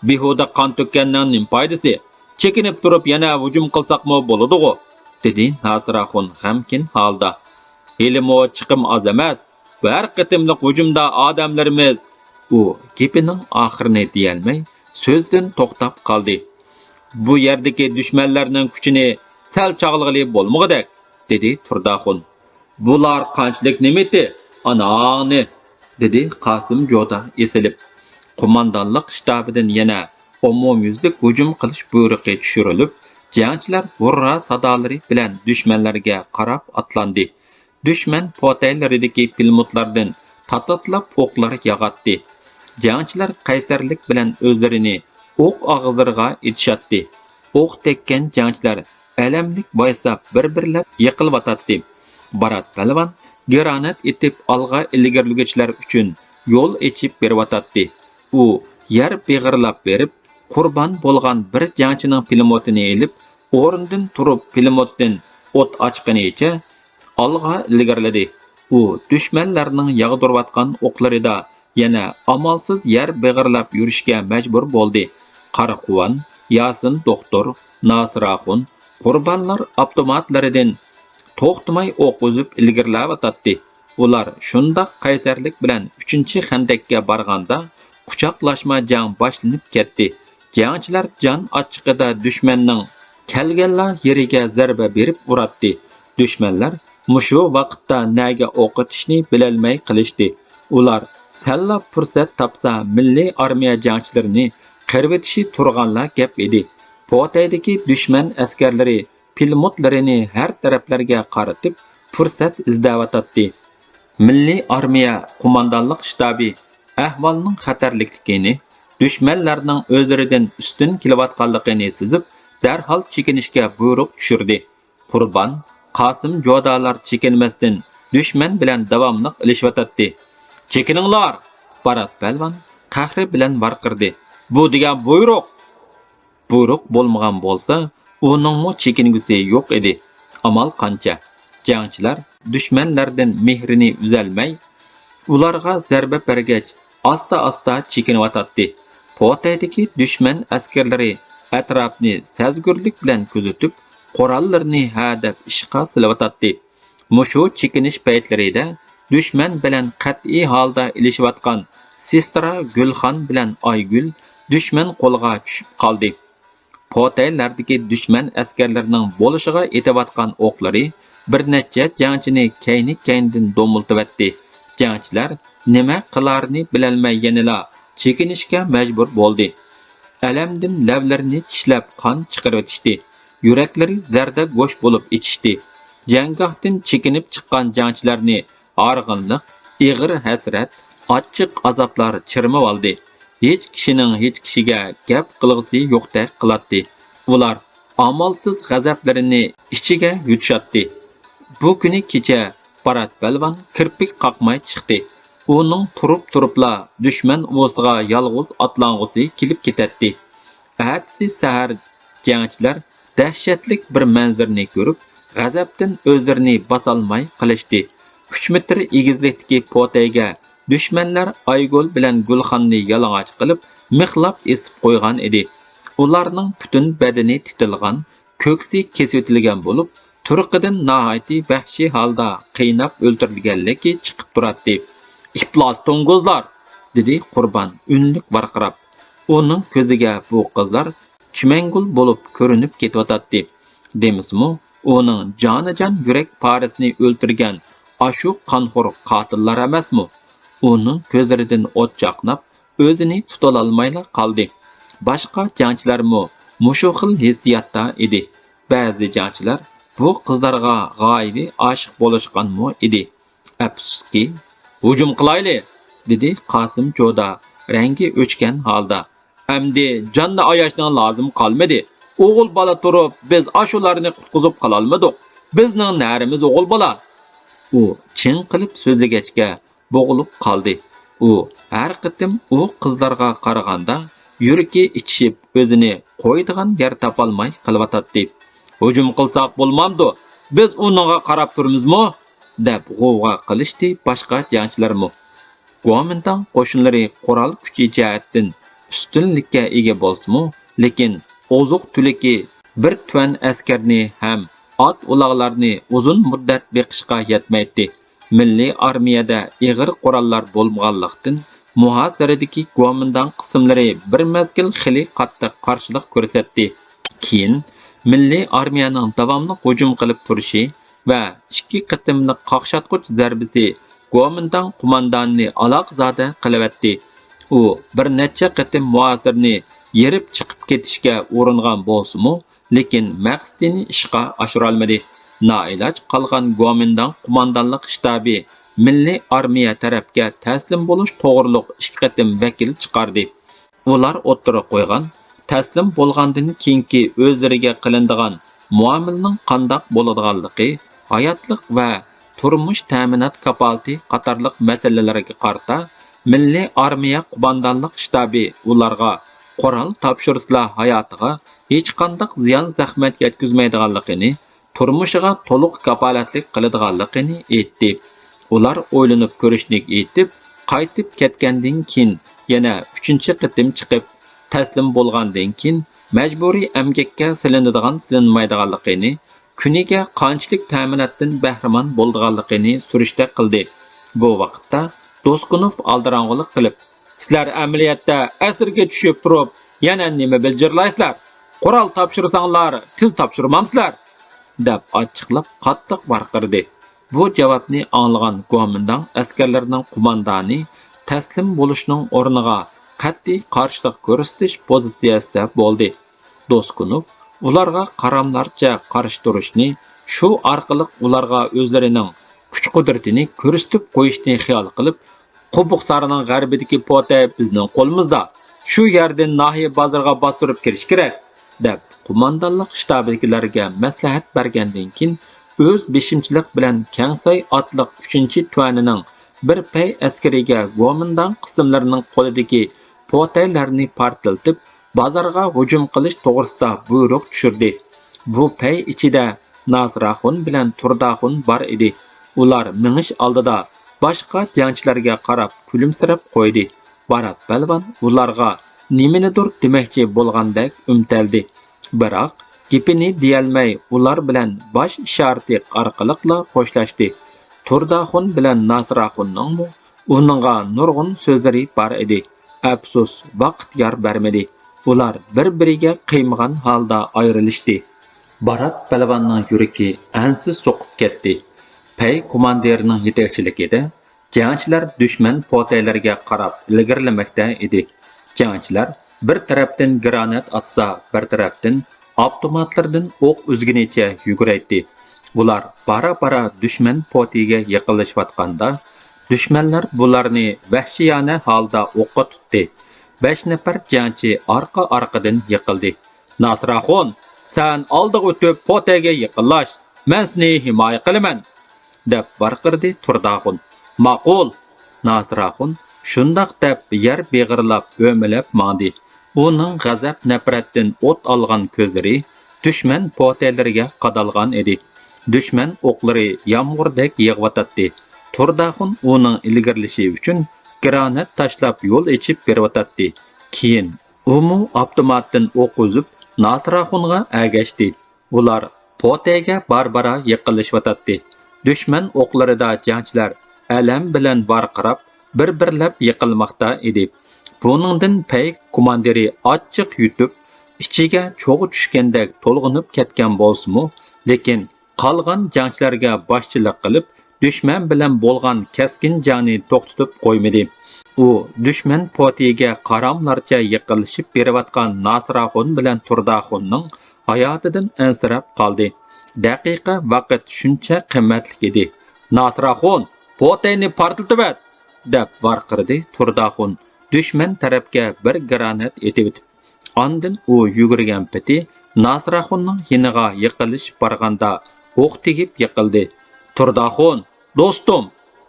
بىھۇدە قان تۆككەننىڭ نېمە پايدىسى؟ چېكىنىپ تۇرۇپ يەنە ھۇجۇم قىلساقمۇ بولىدىغۇ؟ دېدى ناسىر ئاخۇن غەمكىن ھالدا. ھېلىمۇ چىقىم ئاز ئەمەس. بۇ ھەر قېتىملىق ھۇجۇمدا ئادەملىرىمىز. ئۇ گېپىنىڭ ئاخىرىنى دېيەلمەي، سۆزدىن توختاپ قالدى. بۇ يەردىكى دۈشمەنلەرنىڭ كۈچىنى سەل چاغلىغىلى بولمىغۇدەك، دېدى تۇرداخۇن. بۇلار قانچىلىك نېمىتى، ئاناڭنى! دېدى قاسىم جودا ئېسىلىپ. قوماندانلىق شتابىدىن يەنە ئومۇميۈزلۈك ھۇجۇم قىلىش بۇيرۇقى چۈشۈرۈلۈپ، جەڭچىلەر ھۇررا سادالىرى بىلەن دۈشمەنلەرگە قاراپ ئاتلاندى. دۈشمەن پوتەيلىرىدىكى پىلىموتلاردىن تاتاتلاپ ئوقلار ياغاتتى. جەڭچىلەر قەيسەرلىك بىلەن ئۆزلىرىنى ئوق ئاغزىغا ئېتىشاتتى. ئوق تەگكەن جەڭچىلەر ئەلەملىك ۋايساپ بىر-بىرلەپ يىقىلىۋاتاتتى. بارات پەلۋان گرانات ئېتىپ ئالغا ئىلگىرىلىگۈچىلەر ئۈچۈن يول ئېچىپ بېرىۋاتاتتى. ئۇ يەر بېغىرلاپ بېرىپ، قۇربان بولغان بىر جەڭچىنىڭ پىلىموتىنى ئېلىپ، ئورنىدىن تۇرۇپ پىلىموتتىن ئوت ئاچقىنىچە ئالغا ئىلگىرىلىدى. ئۇ دۈشمەنلەرنىڭ ياغدۇرۇۋاتقان ئوقلىرىدا يەنە ئامالسىز يەر بېغىرلاپ يۈرۈشكە مەجبۇر بولدى. قاراقۇۋان، ياسىن دوختۇر، ناسىر ئاخۇن، قۇربانلار ئاپتوماتلىرىدىن توختىماي ئوق ئۈزۈپ ئىلگىرىلەۋاتاتتى. ئۇلار شۇنداق قەيسەرلىك بىلەن ئۈچىنچى خەندەككە بارغاندا، قۇچاقلاشما جەڭ باشلىنىپ كەتتى. جەڭچىلەر جان ئاچچىقىدا دۈشمەننىڭ كەلگەنلا يېرىگە زەربە بېرىپ ئۇراتتى. دۈشمەنلەر مۇشۇ ۋاقىتتا نەگە ئوق ئېتىشنى بىلەلمەي قېلىشتى. ئۇلار سەللا پۇرسەت تاپسا، مىللىي ئارمىيە جەڭچىلىرىنى قىرىۋېتىشى تۇرغانلا گەپ ئىدى. پوتەيدىكى دۈشمەن ئەسكەرلىرى پىلىموتلىرىنى ھەر تەرەپلەرگە قارىتىپ، پۇرسەت ئىزدەۋاتاتتى. مىللىي ئارمىيە قوماندانلىق شتابى ئەھۋالنىڭ خەتەرلىكلىكىنى، دۈشمەنلەرنىڭ ئۆزلىرىدىن ئۈستۈن كېلىۋاتقانلىقىنى سېزىپ، دەرھال چېكىنىشكە بۇيرۇق چۈشۈردى. قۇربان، قاسىم جودالار چېكىنمەستىن دۈشمەن بىلەن داۋاملىق ئېلىشىۋاتاتتى. «چېكىنىڭلار!» بارات پەلۋان قەھرى بىلەن ۋارقىرىدى. «بۇ دېگەن بۇيرۇق!» بۇيرۇق بولمىغان بولسا، ئۇنىڭمۇ چېكىنگۈسى يوق ئىدى. ئامال قانچە؟ جەڭچىلەر دۈشمەنلەردىن مېھرىنى ئۈزەلمەي، ئۇلارغا زەربە بەرگەچ، ئاستا-ئاستا چېكىنىۋاتاتتى. پوتەيدىكى دۈشمەن ئەسكەرلىرى ئەتراپنى سەزگۈرلۈك بىلەن كۆزىتىپ، قوراللىرىنى ھەدەپ ئىشقا سېلىۋاتاتتى. مۇشۇ چېكىنىش پەيتلىرىدە دۈشمەن بىلەن قەتئىي ھالدا ئېلىشىۋاتقان سېسترا گۈلخان بىلەن ئايگۈل دۈشمەن قولىغا چۈشۈپ قالدى. پوتەيلەردىكى دۈشمەن ئەسكەرلىرىنىڭ بولۇشىغا ئېتىۋاتقان ئوقلىرى بىر نەچچە جەڭچىنى كەينى-كەينىدىن دومۇلتىۋەتتى. جەڭچىلەر نېمە قىلارىنى بىلەلمەي يەنىلا چېكىنىشكە مەجبۇر بولدى. ئەلەمدىن لەۋلىرىنى چىشلەپ قان چىقىرىۋېتىشتى. يۈرەكلىرى زەردە گۆش بولۇپ ئېچىشتى. جەڭگاھتىن چېكىنىپ چىققان جەڭچىلەرنى ھارغىنلىق، ئېغىر ھەسرەت، ئاچچىق ئازابلار چىرمىۋالدى. ھېچ كىشىنىڭ ھېچ كىشىگە گەپ قىلغۇسى يوقتەك قىلاتتى. ئۇلار ئامالسىز غەزەپلىرىنى ئىچىگە يۇتۇشاتتى. بۇ كۈنى كېچە بارات پەلۋان كىرپىك قاقماي چىقتى. ئۇنىڭ تۇرۇپ-تۇرۇپلا دۈشمەن ئۇۋىسىغا يالغۇز ئاتلانغۇسى كېلىپ كېتەتتى. ئەتىسى سەھەر جەڭچىلەر دەھشەتلىك بىر مەنزىرىنى كۆرۈپ، غەزەپتىن ئۆزلىرىنى باسالماي قېلىشتى. ئۈچ مېتىر ئېگىزلىكتىكى پوتەيگە دۈشمەنلەر ئايگۈل بىلەن گۈلخاننى يالىڭاچ قىلىپ، مىخلاپ ئېسىپ قويغان ئىدى. ئۇلارنىڭ پۈتۈن بەدىنى تىتىلغان، كۆكسى كېسىۋېتىلگەن بولۇپ، تۇرقىدىن ناھايىتى ۋەھشىي ھالدا قىيناپ ئۆلتۈرۈلگەنلىكى چىقىپ تۇراتتى. «ئىپلاس توڭگۇزلار!» دېدى قۇربان ئۈنلۈك ۋارقىراپ. ئۇنىڭ كۆزىگە بۇ قىزلار چىمەنگۈل بولۇپ كۆرۈنۈپ كېتىۋاتاتتى. دېمىسىمۇ، ئۇنىڭ جانىجان يۈرەك پارىسىنى ئۆلتۈرگەن ئاشۇ قانخور قاتىللار ئەمەسمۇ؟ ئۇنىڭ كۆزلىرىدىن ئوت چاقناپ، ئۆزىنى تۇتۇۋالالمايلا قالدى. باشقا جەڭچىلەرمۇ مۇشۇ خىل ھېسسىياتتا ئىدى. بەزى جەڭچىلەر بۇ قىزلارغا غايىۋى ئاشىق بولۇشقانمۇ ئىدى. ئەپسۇسكى، «ھۇجۇم قىلايلى!» دېدى قاسىم جودا رەڭگى ئۆچكەن ھالدا. «ئەمدى جاننى ئاياشنىڭ لازىمى قالمىدى. ئوغۇل بالا تۇرۇپ، بىز ئاشۇلارنى قۇتقۇزۇپ قالالمىدۇق. بىزنىڭ نەرىمىز ئوغۇل بالا.» ئۇ چىڭقىلىپ سۆزلىگەچكە، بوغۇلۇپ قالدى. ئۇ ھەر قېتىم ئۇ قىزلارغا قارىغاندا، يۈرىكى ئېچىشىپ، ئۆزىنى قويىدىغان يەر تاپالماي قېلىۋاتاتتى. «ھۇجۇم قىلساق بولمامدۇ؟ بىز ئۇنىڭغا قاراپ تۇرىمىزمۇ؟» دەپ غوۋغا قىلىشتى باشقا جەڭچىلەرمۇ. گومىنداڭ قوشۇنلىرى قورال كۈچى جەھەتتىن ئۈستۈنلۈككە ئىگە بولسىمۇ، لېكىن ئوزۇق-تۈلۈكى بىر تۈەن ئەسكەرنى ھەم ئات-ئۇلاغلارنى ئۇزۇن مۇددەت بېقىشقا يەتمەيتتى. مىللىي ئارمىيەدە ئېغىر قوراللار بولمىغانلىقتىن، مۇھاسىرىدىكى گومىنداڭ قىسىملىرى بىر مەزگىل خېلى قاتتىق قارشىلىق كۆرسەتتى. كېيىن مىللىي ئارمىيەنىڭ داۋاملىق ھۇجۇم قىلىپ تۇرۇشى ۋە ئىككى قېتىملىق قاقشاتقۇچ زەربىسى گومىنداڭ قوماندانىنى ئالاقىزادە قىلىۋەتتى. ئۇ بىر نەچچە قېتىم مۇھاسىرىنى يېرىپ چىقىپ كېتىشكە ئۇرۇنغان بولسىمۇ، لېكىن مەقسىتىنى ئىشقا ئاشۇرالمىدى. نائىلاج قالغان گومىنداڭ قوماندانلىق شتابى مىللىي ئارمىيە تەرەپكە تەسلىم بولۇش توغرۇلۇق ئىككى قېتىم ۋەكىل چىقاردى. ئۇلار ئوتتۇرىغا قويغان تەسلىم بولغاندىن كېيىنكى ئۆزلىرىگە قىلىنىدىغان مۇئامىلىنىڭ قانداق بولىدىغانلىقى، ھاياتلىق ۋە تۇرمۇش تەمىنات كاپالىتى قاتارلىق مەسىلىلەرگە قارىتا، مىللىي ئارمىيە قوماندانلىق شتابى ئۇلارغا قورال تاپشۇرسىلا ھاياتىغا ھېچقانداق زىيان-زەخمەت يەتكۈزمەيدىغانلىقىنى، تۇرمۇشىغا تولۇق كاپالەتلىك قىلىدىغانلىقىنى ئېيتتى. ئۇلار ئويلىنىپ كۆرۈشنى ئېيتىپ، قايتىپ كەتكەندىن كېيىن يەنە ئۈچىنچى قېتىم چىقىپ، تەسلىم بولغاندىن كېيىن مەجبۇرىي ئەمگەككە سېلىنىدىغان-سېلىنمايدىغانلىقىنى، كۈنىگە قانچىلىك تەمىناتتىن بەھرىمەن بولىدىغانلىقىنى سۈرۈشتە قىلدى. بۇ ۋاقىتتا دوسكۇنوف ئالدىراڭغۇلۇق قىلىپ، «سىلەر ئەمەلىيەتتە ئەسىرگە چۈشۈپ تۇرۇپ، يەنە نېمە بىلجىرلايسىلەر؟ قورال تاپشۇرساڭلار، تېز تاپشۇرمامسىلەر؟» دەپ ئاچچىقلاپ قاتتىق ۋارقىرىدى. بۇ جاۋابنى ئاڭلىغان گومىنداڭ ئەسكەرلىرىنىڭ قوماندانى تەسلىم بولۇشنىڭ ئورنىغا قەتئىي قارشىلىق كۆرسىتىش پوزىتسىيەسىدە بولدى. دوسكۇنوف ئۇلارغا قاراملارچە قارشى تۇرۇشنى، شۇ ئارقىلىق ئۇلارغا ئۆزلىرىنىڭ كۈچ-قۇدرىتىنى كۆرسىتىپ قويۇشنى خىيال قىلىپ، «قوبۇق سارىنىڭ غەربىدىكى پوتەي بىزنىڭ قولىمىزدا، شۇ يەردىن ناھىيە بازىرىغا باستۇرۇپ كىرىش كېرەك» دەپ، قوماندانلىق شتابىدىكىلەرگە مەسلىھەت بەرگەندىن كېيىن، ئۆز بېشىمچىلىق بىلەن كەڭساي ئاتلىق ئۈچىنچى تۇەنىنىڭ بىر پەي ئەسكىرىگە گومىنداڭ قىسىملىرىنىڭ قولىدىكى پوتەيلەرنى پارتلىتىپ، بازارغا ھۇجۇم قىلىش توغرىسىدا بۇيرۇق چۈشۈردى. بۇ پەي ئىچىدە ناسىراخۇن بىلەن تۇرداخۇن بار ئىدى. ئۇلار مېڭىش ئالدىدا باشقا جەڭچىلەرگە قاراپ كۈلۈمسىرەپ قويدى. بارات پەلۋان ئۇلارغا نېمىنىدۇر دېمەكچى بولغاندەك ئۈمتەلدى. بىراق گېپىنى دېيەلمەي ئۇلار بىلەن باش ئىشارىتى ئارقىلىقلا خوشلاشتى. تۇرداخۇن بىلەن ناسىراخۇننىڭمۇ ئۇنىڭغا نۇرغۇن سۆزلىرى بار ئىدى. ئەپسۇس، ۋاقىت يار بەرمىدى. ئۇلار بىر-بىرىگە قىيمىغان ھالدا ئايرىلىشتى. بارات پەلۋاننىڭ يۈرىكى ئەنسىز سوقۇپ كەتتى. پەي كوماندىرىنىڭ يېتەكچىلىكىدە جەڭچىلەر دۈشمەن پوتەيلىرىگە قاراپ ئىلگىرىلىمەكتە ئىدى. جەڭچىلەر بىر تەرەپتىن گرانات ئاتسا، بىر تەرەپتىن ئاپتوماتلىرىدىن ئوق ئۈزگىنىچە يۈگۈرەيتتى. ئۇلار بارا-بارا دۈشمەن پوتىيىگە يېقىنلىشىۋاتقاندا، دۈشمەنلەر بۇلارنى ۋەھشىيانە ھالدا ئوققا تۇتتى. بەش نەپەر جەڭچى ئارقا-ئارقىدىن يىقىلدى. «ناسىراخۇن، سەن ئالدىغا ئۆتۈپ پوتەيگە يېقىنلاش، مەن سېنى ھىمايە قىلىمەن!» دەپ ۋارقىرىدى تۇرداخۇن. «ماقۇل!» ناسىراخۇن شۇنداق دەپ يەر بېغىرلاپ ئۆمىلەپ ماڭدى. ئۇنىڭ غەزەپ-نەپرەتتىن ئوت ئالغان كۆزلىرى دۈشمەن پوتەيلىرىگە قادالغان ئىدى. دۈشمەن ئوقلىرى يامغۇردەك يېغىۋاتاتتى. تۇرداخۇن ئۇنىڭ ئىلگىرىلىشى ئۈچۈن گرانات تاشلاپ يول ئېچىپ بېرىۋاتاتتى. كېيىن ئۇمۇ ئاپتوماتتىن ئوق ئۈزۈپ، ناسىراخۇنغا ئەگەشتى. ئۇلار پوتەيگە بارا-بارا يېقىنلىشىۋاتاتتى. دۈشمەن ئوقلىرىدا جەڭچىلەر ئەلەم بىلەن ۋارقىراپ، بىر-بىرلەپ يىقىلماقتا ئىدى. بۇنىڭدىن پەي كوماندىرى ئاچچىق يۇتۇپ، ئىچىگە چوغ چۈشكەندەك تولغىنىپ كەتكەن بولسىمۇ، لېكىن قالغان جەڭچىلەرگە باشچىلىق قىلىپ، دۈشمەن بىلەن بولغان كەسكىن جەڭنى توختىتىپ قويمىدى. ئۇ دۈشمەن پوتىيىگە قاراملارچە يېقىنلىشىپ بېرىۋاتقان ناسىراخۇن بىلەن تۇرداخۇننىڭ ھاياتىدىن ئەنسىرەپ قالدى. دەقىقە ۋاقىت شۇنچە قىممەتلىك ئىدى. «ناسىراخۇن، پوتەينى پارتلىتىۋەت!» دەپ ۋارقىرىدى تۇرداخۇن، دۈشمەن تەرەپكە بىر گرانات ئېتىۋېتىپ. ئاندىن ئۇ يۈگۈرگەن پېتى ناسىراخۇننىڭ يېنىغا يېقىنلىشىپ بارغاندا ئوق تېگىپ يىقىلدى. «تۇرداخۇن، دوستۇم!»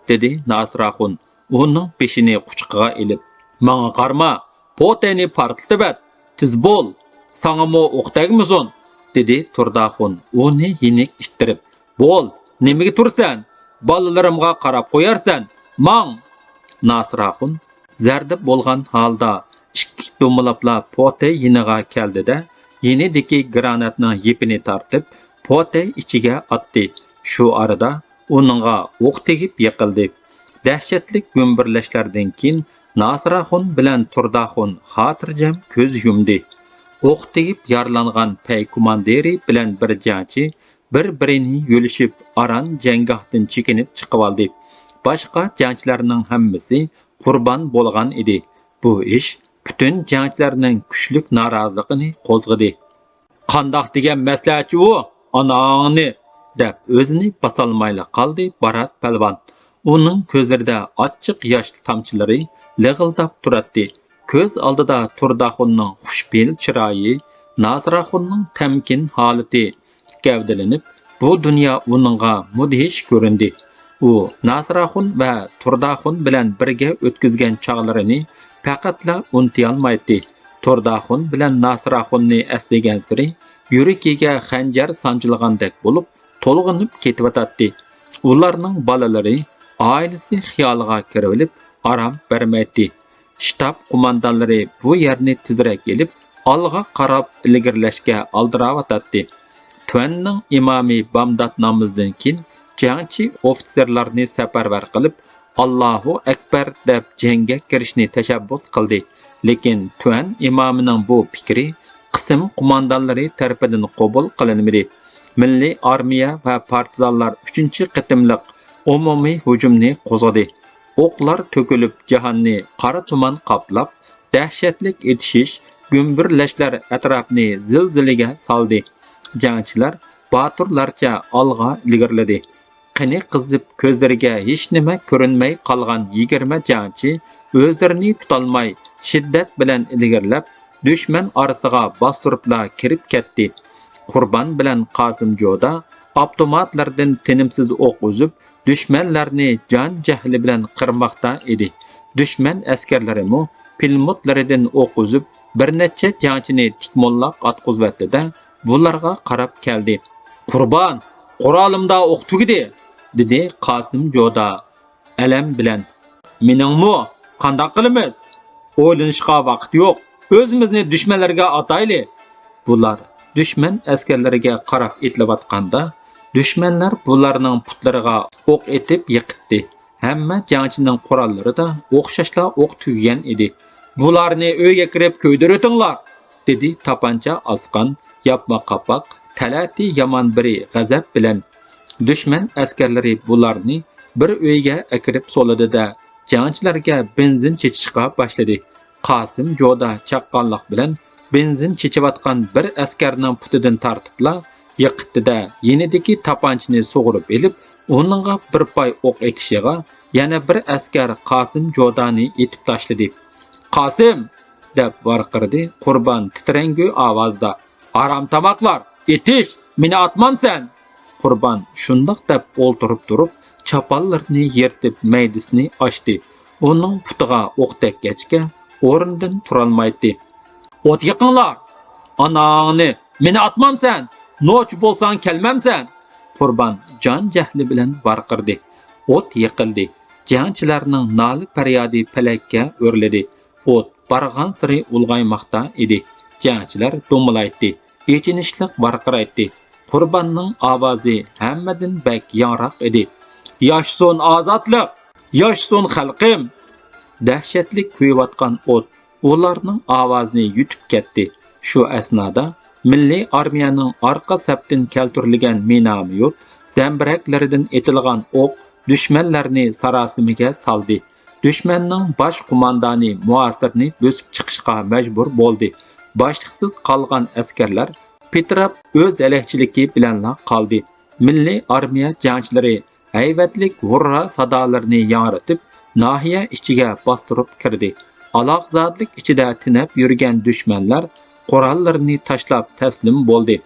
دېدى ناسىراخۇن ئۇنىڭ بېشىنى قۇچىقىغا ئېلىپ. «ماڭا قارىما، پوتەينى پارتلىتىۋەت، تېز بول، ساڭىمۇ ئوق تەگمىسۇن!» دېدى تۇرداخۇن ئۇنى يېنىك ئىتتىرىپ. «بول، نېمىگە تۇرىسەن؟ بالىلىرىمغا قاراپ قويارسەن، ماڭ!» ناسىراخۇن زەردە بولغان ھالدا ئىككى دومىلاپلا پوتەي يېنىغا كەلدى-دە، يېنىدىكى گراناتنىڭ يىپىنى تارتىپ، پوتەي ئىچىگە ئاتتى. شۇ ئارىدا ئۇنىڭغا ئوق تېگىپ يىقىلدى. دەھشەتلىك گۈمبۈرلەشلەردىن كېيىن ناسىراخۇن بىلەن تۇرداخۇن خاتىرجەم كۆز يۇمدى. ئوق تېگىپ يارىلانغان پەي كوماندىرى بىلەن بىر جەڭچى بىر-بىرىنى يۆلىشىپ، ئاران جەڭگاھتىن چېكىنىپ چىقىۋالدى. باشقا جەڭچىلەرنىڭ ھەممىسى قۇربان بولغان ئىدى. بۇ ئىش پۈتۈن جەڭچىلەرنىڭ كۈچلۈك نارازىلىقىنى قوزغىدى. «قانداق دېگەن مەسلىھەتچى ئۇ؟ ئاناڭنى!» دەپ ئۆزىنى باسالمايلا قالدى بارات پەلۋان. ئۇنىڭ كۆزلىرىدە ئاچچىق ياش تامچىلىرى لىغىلداپ تۇراتتى. كۆز ئالدىدا تۇرداخۇننىڭ خۇشپېئىل چىرايى، ناسىراخۇننىڭ تەمكىن ھالىتى گەۋدىلىنىپ، بۇ دۇنيا ئۇنىڭغا مۇدھىش كۆرۈندى. ئۇ ناسىراخۇن ۋە تۇرداخۇن بىلەن بىرگە ئۆتكۈزگەن چاغلىرىنى پەقەتلا ئۇنتۇيالمايتتى. تۇرداخۇن بىلەن ناسىراخۇننى ئەسلىگەنسېرى يۈرىكىگە خەنجەر سانجىلغاندەك بولۇپ، تولغىنىپ كېتىۋاتاتتى. ئۇلارنىڭ بالىلىرى، ئائىلىسى خىيالىغا كىرىۋېلىپ ئارام بەرمەيتتى. شتاب قوماندانلىرى بۇ يەرنى تېزرەك ئېلىپ، ئالغا قاراپ ئىلگىرىلەشكە ئالدىراۋاتاتتى. تۈەننىڭ ئىمامى بامدات نامىزىدىن كېيىن جەڭچى ئوفىتسېرلارنى سەپەرۋەر قىلىپ، «ئاللاھۇ ئەكبەر» دەپ جەڭگە كىرىشنى تەشەببۇس قىلدى. لېكىن تۈەن ئىمامىنىڭ بۇ پىكرى قىسىم قوماندانلىرى تەرىپىدىن قوبۇل قىلىنمىدى. مىللىي ئارمىيە ۋە پارتىزانلار ئۈچىنچى قېتىملىق ئومۇمىي ھۇجۇمنى قوزغىدى. ئوقلار تۆكۈلۈپ، جاھاننى قارا تۇمان قاپلاپ، دەھشەتلىك ئېتىشىش، گۈمبۈرلەشلەر ئەتراپنى زىلزىلىگە سالدى. جەڭچىلەر باتۇرلارچە ئالغا ئىلگىرىلىدى. قېنى قىزىپ، كۆزلىرىگە ھېچنېمە كۆرۈنمەي قالغان يىگىرمە جەڭچى ئۆزلىرىنى تۇتالماي، شىددەت بىلەن ئىلگىرىلەپ، دۈشمەن ئارىسىغا باستۇرۇپلا كىرىپ كەتتى. قۇربان بىلەن قاسىم جودا ئاپتوماتلىرىدىن تىنىمسىز ئوق ئۈزۈپ، دۈشمەنلەرنى جان جەھلى بىلەن قىرماقتا ئىدى. دۈشمەن ئەسكەرلىرىمۇ پىلىموتلىرىدىن ئوق ئۈزۈپ، بىر نەچچە جەڭچىنى تىكموللاق ئاتقۇزۇۋەتتى-دە، بۇلارغا قاراپ كەلدى. «قۇربان، قورالىمدا ئوق تۈگىدى!» دېدى قاسىم جودا ئەلەم بىلەن. «مېنىڭمۇ؟ قانداق قىلىمىز؟ ئويلىنىشقا ۋاقىت يوق. ئۆزىمىزنى دۈشمەنلەرگە ئاتايلى!» بۇلار دۈشمەن ئەسكەرلىرىگە قاراپ ئېتىلىۋاتقاندا، دۈشمەنلەر بۇلارنىڭ پۇتلىرىغا ئوق ئېتىپ يىقىتتى. ھەممە جەڭچىنىڭ قوراللىرىدا ئوخشاشلا ئوق تۈگىگەن ئىدى. «بۇلارنى ئۆيگە كىرىپ كۆيدۈرۈۋېتىڭلار!» دېدى تاپانچا ئاسقان، ياپما قاپاق، تەلەتى يامان بىرى غەزەپ بىلەن. دۈشمەن ئەسكەرلىرى بۇلارنى بىر ئۆيگە ئەكىرىپ سولىدى-دە، جەڭچىلەرگە بېنزىن چېچىشقا باشلىدى. قاسىم جودا چاققانلىق بىلەن بېنزىن چېچىۋاتقان بىر ئەسكەرنىڭ پۇتىدىن تارتىپلا يىقىتتى-دە، يېنىدىكى تاپانچىنى سۇغۇرۇپ ئېلىپ، ئۇنىڭغا بىر پاي ئوق ئېتىشىغا، يەنە بىر ئەسكەر قاسىم جودانى ئېتىپ تاشلىدى. «قاسىم!» دەپ ۋارقىرىدى قۇربان تىترەڭگۈ ئاۋازدا. «ھارامتاماقلار، ئېتىش! مېنى ئاتمامسەن!» قۇربان شۇنداق دەپ ئولتۇرۇپ تۇرۇپ، چاپانلىرىنى يىرتىپ مەيدىسىنى ئاچتى. ئۇنىڭ پۇتىغا ئوق تەگكەچكە ئورنىدىن تۇرالمايتتى. «ئوت يېقىڭلار! ئاناڭنى! مېنى ئاتمامسەن! نوچى بولساڭ كەلمەمسەن!» قۇربان جان جەھلى بىلەن ۋارقىرىدى. ئوت يېقىلدى. جەڭچىلەرنىڭ نالە-پەريادى پەلەككە ئۆرلىدى. ئوت بارغانسېرى ئۇلغايماقتا ئىدى. جەڭچىلەر دومىلايتتى، ئېچىنىشلىق ۋارقىرايتتى. قۇرباننىڭ ئاۋازى ھەممىدىن بەك ياڭراق ئىدى. «ياشىسۇن ئازادلىق! ياشىسۇن خەلقىم!» دەھشەتلىك كۆيۈۋاتقان ئوت ئۇلارنىڭ ئاۋازىنى يۇتۇپ كەتتى. شۇ ئەسنادا مىللىي ئارمىيەنىڭ ئارقا سەپتىن كەلتۈرۈلگەن مىناميوت زەمبىرەكلىرىدىن ئېتىلغان ئوق دۈشمەنلەرنى ساراسىمىگە سالدى. دۈشمەننىڭ باش قوماندانى مۇھاسىرنى بۆسۈپ چىقىشقا مەجبۇر بولدى. باشلىقسىز قالغان ئەسكەرلەر پىتىراپ ئۆز ھەلەكچىلىكى بىلەنلا قالدى. مىللىي ئارمىيە جەڭچىلىرى ھەيۋەتلىك ھۇررا سادالىرىنى ياڭرىتىپ، ناھىيە ئىچىگە باستۇرۇپ كىردى. ئالاقزادىلىك ئىچىدە تېنەپ يۈرگەن دۈشمەنلەر قوراللىرىنى تاشلاپ تەسلىم بولدى.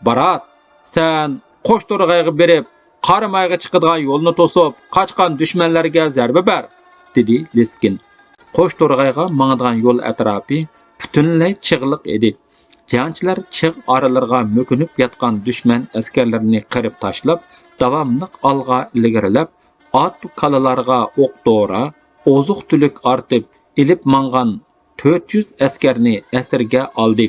بارات، سەن قوش تورغايغا بېرىپ، قارامايغا چىقىدىغان يولنى توسۇپ قاچقان دۈشمەنلەرگە زەربە بەر، دېدى لىسكىن. قوش تورغايغا ماڭىدىغان يول ئەتراپى پۈتۈنلەي چىغلىق ئىدى. جەڭچىلەر چىغ ئارىلىرىغا مۆكۈنۈپ ياتقان دۈشمەن ئەسكەرلىرىنى قىرىپ تاشلاپ، داۋاملىق ئالغا ئىلگىرىلەپ، ئات كالىلارغا ئوق دورا، ئوزۇق تۈلۈك ئارتىپ ئېلىپ ماڭغان تۆت يۈز ئەسكەرنى ئەسىرگە ئالدى.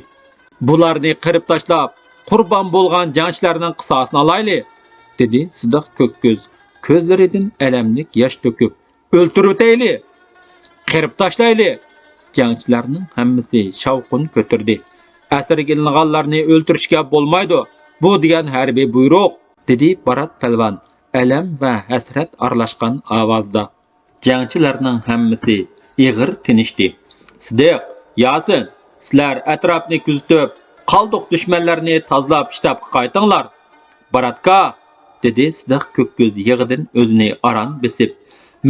بۇلارنى قىرىپ تاشلاپ، قۇربان بولغان جەڭچىلەرنىڭ قىساسىنى ئالايلى!» دېدى سىدىق كۆك كۆز، كۆزلىرىدىن ئەلەملىك ياش تۆكۈپ. «ئۆلتۈرۈۋېتەيلى! قىرىپ تاشلايلى!» جەڭچىلەرنىڭ ھەممىسى شاۋقۇن كۆتۈردى. «ئەسىرگە ئېلىنغانلارنى ئۆلتۈرۈشكە بولمايدۇ، بۇ دېگەن ھەربىي بۇيرۇق!» دېدى بارات پەلۋان ئەلەم ۋە ھەسرەت ئارىلاشقان ئاۋازدا. جەڭچىلەرنىڭ ھەممىسى ئېغىر تىنىشتى. «سىدىق، ياسىن، سىلەر ئەتراپنى كۆزىتىپ، قالدۇق دۈشمەنلەرنى تازىلاپ شتابقا قايتىڭلار.» «باراتكا!» دېدى سىدىق كۆك كۆز يىغىدىن ئۆزىنى ئاران بېسىپ.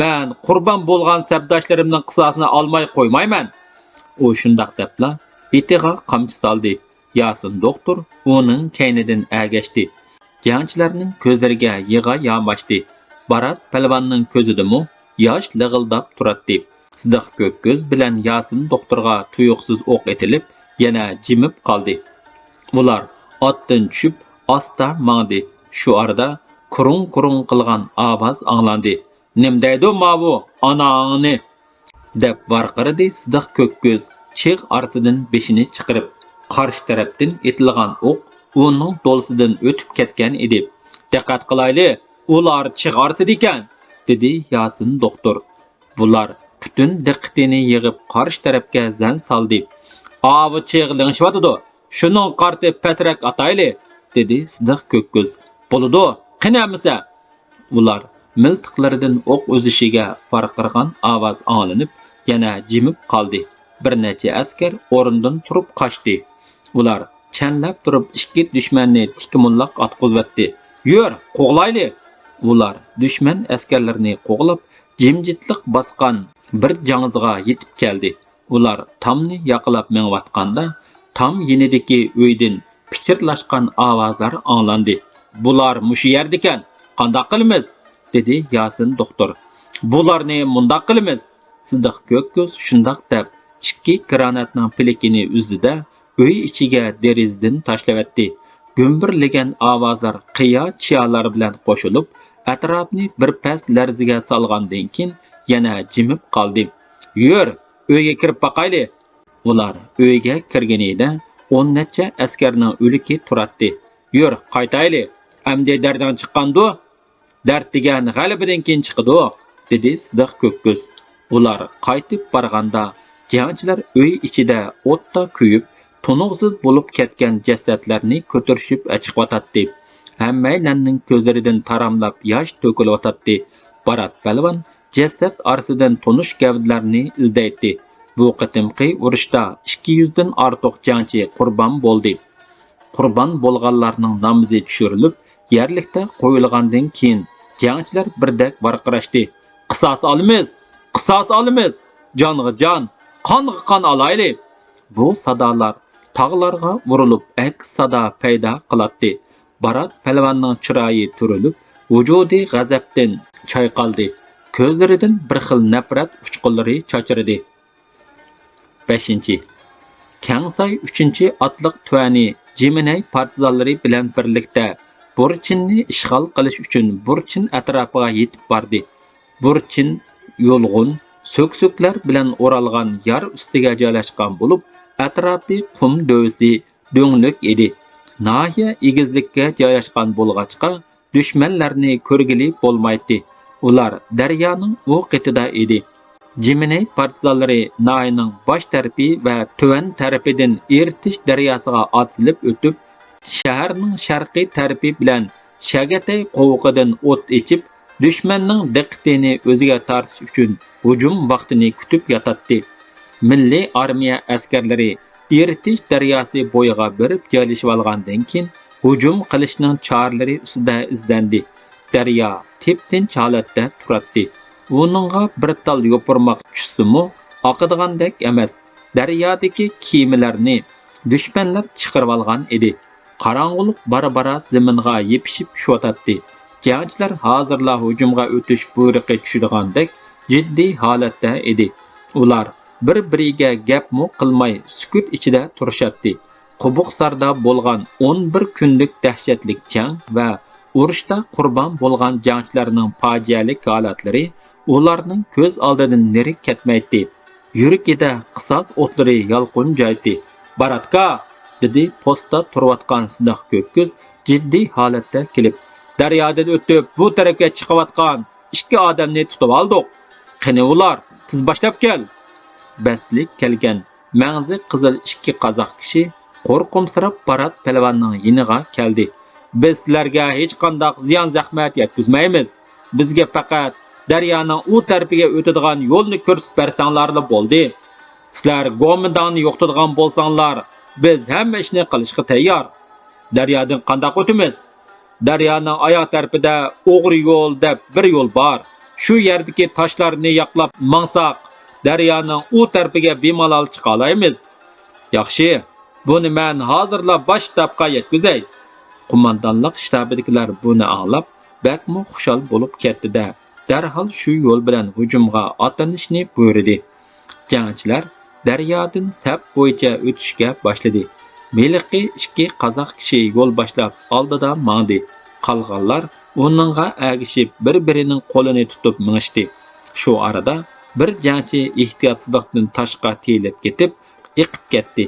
«مەن قۇربان بولغان سەپداشلىرىمنىڭ قىساسىنى ئالماي قويمايمەن.» ئۇ شۇنداق دەپلا بېتىغا قامچا سالدى. ياسىن دوختۇر ئۇنىڭ كەينىدىن ئەگەشتى. جەڭچىلەرنىڭ كۆزلىرىگە يىغا ياماشتى. بارات پەلۋاننىڭ كۆزىدىمۇ ياش لىغىلداپ تۇراتتى. سىدىق كۆك كۆز بىلەن ياسىن دوختۇرغا تۇيۇقسىز ئوق ئېتىلىپ، يەنە جىمىپ قالدى. ئۇلار ئاتتىن چۈشۈپ، ئاستا ماڭدى. شۇ ئارىدا كۇرۇڭ-كۇرۇڭ قىلغان ئاۋاز ئاڭلاندى. «نېمە دەيدۇ ماۋۇ ئاناڭنى؟» دەپ ۋارقىرىدى سىدىق كۆك كۆز چىغ ئارىسىدىن بېشىنى چىقىرىپ. قارشى تەرەپتىن ئېتىلغان ئوق ئۇنىڭ دولىسىدىن ئۆتۈپ كەتكەن ئىدى. «دىققەت قىلايلى، ئۇلار چىغ ئارىسىدا ئىكەن!» دېدى ياسىن دوختۇر. بۇلار پۈتۈن دىققىتىنى يىغىپ قارشى تەرەپكە زەن سالدى. «ئاۋۇ چىغ لىڭشىۋاتىدۇ، شۇنىڭغا قارىتىپ پەسرەك ئاتايلى!» دېدى سىدىق كۆك كۆز. «بولىدۇ، قېنى ئەمىسە!» ئۇلار مىلتىقلىرىدىن ئوق ئۈزۈشىگە ۋارقىرىغان ئاۋاز ئاڭلىنىپ، يەنە جىمىپ قالدى. بىر نەچچە ئەسكەر ئورنىدىن تۇرۇپ قاچتى. ئۇلار چەنلەپ تۇرۇپ ئىككى دۈشمەننى تىكىمۇنلاق ئاتقۇزۇۋەتتى. «يۈر، قوغلايلى!» ئۇلار دۈشمەن ئەسكەرلىرىنى قوغلاپ، جىمجىتلىق باسقان بىر جاڭزىغا يېتىپ كەلدى. ئۇلار تامنى ياقىلاپ مېڭىۋاتقاندا، تام يېنىدىكى ئۆيدىن پىچىرلاشقان ئاۋازلار ئاڭلاندى. «بۇلار مۇشۇ يەردىكەن، قانداق قىلىمىز؟» دېدى ياسىن دوختۇر. «بۇلارنى مۇنداق قىلىمىز!» سىدىق كۆك كۆز شۇنداق دەپ، ئىككى گراناتنىڭ پىلىكىنى ئۈزدى-دە، ئۆي ئىچىگە دېرىزىدىن تاشلىۋەتتى. گۈمبۈرلىگەن ئاۋازلار قىيا-چىيالار بىلەن قوشۇلۇپ، ئەتراپنى بىر پەس لەرزىگە سالغاندىن كېيىن، يەنە جىمىپ قالدى. «يۈر، ئۆيگە كىرىپ باقايلى!» ئۇلار ئۆيگە كىرگىنىدە، ئون نەچچە ئەسكەرنىڭ ئۆلۈكى تۇراتتى. «يۈر، قايتايلى! ئەمدى دەردىڭ چىققاندۇ؟» «دەرد دېگەن غەلىبىدىن كېيىن چىقىدۇ»، دېدى سىدىق كۆك كۆز. ئۇلار قايتىپ بارغاندا، جەڭچىلەر ئۆي ئىچىدە ئوتتا كۆيۈپ، تونۇغسىز بولۇپ كەتكەن جەسەتلەرنى كۆتۈرۈشۈپ ئەچىقىۋاتاتتى. ھەممەيلەننىڭ كۆزلىرىدىن تاراملاپ ياش تۆكۈلۈۋاتاتتى. بارات پەلۋان جەسەت ئارىسىدىن تونۇش گەۋدىلەرنى ئىزدەيتتى. بۇ قېتىمقى ئۇرۇشتا ئىككى يۈزدىن ئارتۇق جەڭچى قۇربان بولدى. قۇربان بولغانلارنىڭ نامىزى چۈشۈرۈلۈپ، يەرلىكتە قويۇلغاندىن كېيىن، جەڭچىلەر بىردەك ۋارقىراشتى. «قىساس ئالىمىز! قىساس ئالىمىز! جانغا جان، قانغا قان ئالايلى!» بۇ سادالار تاغلارغا ئۇرۇلۇپ، ئەكس سادا پەيدا قىلاتتى. بارات پەلۋاننىڭ چىرايى تۈرۈلۈپ، ۋۇجۇدى غەزەپتىن چايقالدى. كۆزلىرىدىن بىر خىل نەپرەت ئۇچقۇنلىرى چاچرىدى. بەشىنچى. كەڭساي ئۈچىنچى ئاتلىق تۇەنى جىمىنەي پارتىزانلىرى بىلەن بىرلىكتە بۇرچىننى ئىشغال قىلىش ئۈچۈن بۇرچىن ئەتراپىغا يېتىپ باردى. بۇرچىن يۇلغۇن، سۆكسۆكلەر بىلەن ئورالغان يار ئۈستىگە جايلاشقان بولۇپ، ئەتراپى قۇم دۆۋىسى، دۆڭلۈك ئىدى. ناھىيە ئېگىزلىككە جايلاشقان بولغاچقا، دۈشمەنلەرنى كۆرگىلى بولمايتتى. ئۇلار دەريانىڭ ئۇ قېتىدا ئىدى. جىمىنەي پارتىزانلىرى ناھىيەنىڭ باش تەرىپى ۋە تۆۋەن تەرىپىدىن ئىرتىش دەرياسىغا ئات سېلىپ ئۆتۈپ، شەھەرنىڭ شەرقىي تەرىپى بىلەن شەگەتەي قوۋۇقىدىن ئوت ئېچىپ، دۈشمەننىڭ دىققىتىنى ئۆزىگە تارتىش ئۈچۈن ھۇجۇم ۋاقتىنى كۈتۈپ ياتاتتى. مىللىي ئارمىيە ئەسكەرلىرى ئىرتىش دەرياسى بويىغا بېرىپ جايلىشىۋالغاندىن كېيىن، ھۇجۇم قىلىشنىڭ چارىلىرى ئۈستىدە ئىزدەندى. دەريا تىپتىنچ ھالەتتە تۇراتتى. ئۇنىڭغا بىر تال يوپۇرماق چۈشسىمۇ، ئاقىدىغاندەك ئەمەس. دەريادىكى كېمىلەرنى دۈشمەنلەر چىقىرىۋالغان ئىدى. قاراڭغۇلۇق بارا-بارا زېمىنغا يېپىشىپ چۈشۈۋاتاتتى. جەڭچىلەر ھازىرلا ھۇجۇمغا ئۆتۈش بۇيرۇقى چۈشىدىغاندەك جىددىي ھالەتتە ئىدى. ئۇلار بىر-بىرىگە گەپمۇ قىلماي سۈكۈت ئىچىدە تۇرۇشاتتى. قوبۇقساردا بولغان ئون بىر كۈنلۈك دەھشەتلىك جەڭ ۋە ئۇرۇشتا قۇربان بولغان جەڭچىلەرنىڭ پاجىئەلىك ھالەتلىرى ئۇلارنىڭ كۆز ئالدىدىن نېرى كەتمەيتتى. يۈرىكىدە قىساس ئوتلىرى يالقۇنجايتتى. «باراتكا! دېدى پوستا تۇرۇۋاتقان سىدىق كۆككۈز جىددىي ھالەتتە كېلىپ. دەريادىن ئۆتۈپ بۇ تەرەپكە چىقىۋاتقان ئىككى ئادەمنى تۇتۇۋالدۇق. قېنى ئۇلار؟ تېز باشلاپ كەل! بەستلىك كەلگەن مەڭزى قىزىل ئىككى قازاق كىشى قورقۇمسىراپ بارات پەلۋاننىڭ يېنىغا كەلدى. بىز سىلەرگە ھېچقانداق زىيان-زەخمەت يەتكۈزمەيمىز. بىزگە پەقەت دەريانىڭ ئۇ تەرىپىگە ئۆتىدىغان يولنى كۆرسىتىپ بەرسەڭلارلا بولدى. سىلەر گومىنداڭنى يوقىتىدىغان بولساڭلار، بىز ھەممە ئىشنى قىلىشقا تەييار. دەريادىن قانداق ئۆتىمىز؟ دەريانىڭ ئاياغ تەرىپىدە ئوغرى يول دەپ بىر يول بار. شۇ يەردىكى تاشلارنى ياقلاپ ماڭساق، دەريانىڭ ئۇ تەرىپىگە بىمالال چىقالايمىز. ياخشى، بۇنى مەن ھازىرلا باش شتابقا يەتكۈزەي. قوماندانلىق شتابىدىكىلەر بۇنى ئاڭلاپ، بەكمۇ خۇشال بولۇپ كەتتى-دە، دەرھال شۇ يول بىلەن ھۇجۇمغا ئاتلىنىشنى بۇيرۇدى. جەڭچىلەر دەريادىن سەپ بويىچە ئۆتۈشكە باشلىدى. ھېلىقى ئىككى قازاق كىشى يول باشلاپ ئالدىدا ماڭدى. قالغانلار ئۇنىڭغا ئەگىشىپ بىر-بىرىنىڭ قولىنى تۇتۇپ مېڭىشتى. شۇ ئارىدا بىر جەڭچى ئېھتىياتسىزلىقتىن تاشقا تىيىلىپ كېتىپ، ئېقىپ كەتتى.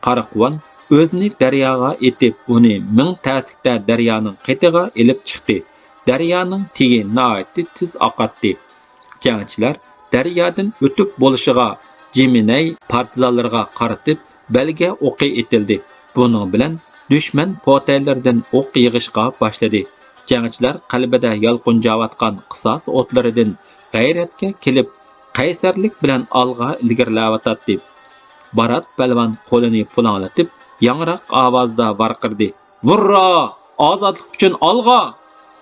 قاراقۋان ئۆزىنى دەرياغا ئېتىپ، ئۇنى مىڭ تەسلىكتە دەريانىڭ قېتىغا ئېلىپ چىقتى. دەريانىڭ تېگى ناھايىتى تېز ئاقاتتى. جەڭچىلەر دەريادىن ئۆتۈپ بولۇشىغا جىمىنەي پارتىزانلىرىغا قارىتىپ بەلگە ئوقى ئېتىلدى. بۇنىڭ بىلەن دۈشمەن پوتەيلىرىدىن ئوق يېغىشقا باشلىدى. جەڭچىلەر قەلبىدە يالقۇنجاۋاتقان قىساس ئوتلىرىدىن غەيرەتكە كېلىپ، قەيسەرلىك بىلەن ئالغا ئىلگىرىلەۋاتاتتى. بارات پەلۋان قولىنى پۇلاڭلىتىپ، ياڭراق ئاۋازدا ۋارقىرىدى: «ھۇررا! ئازادلىق ئۈچۈن ئالغا!»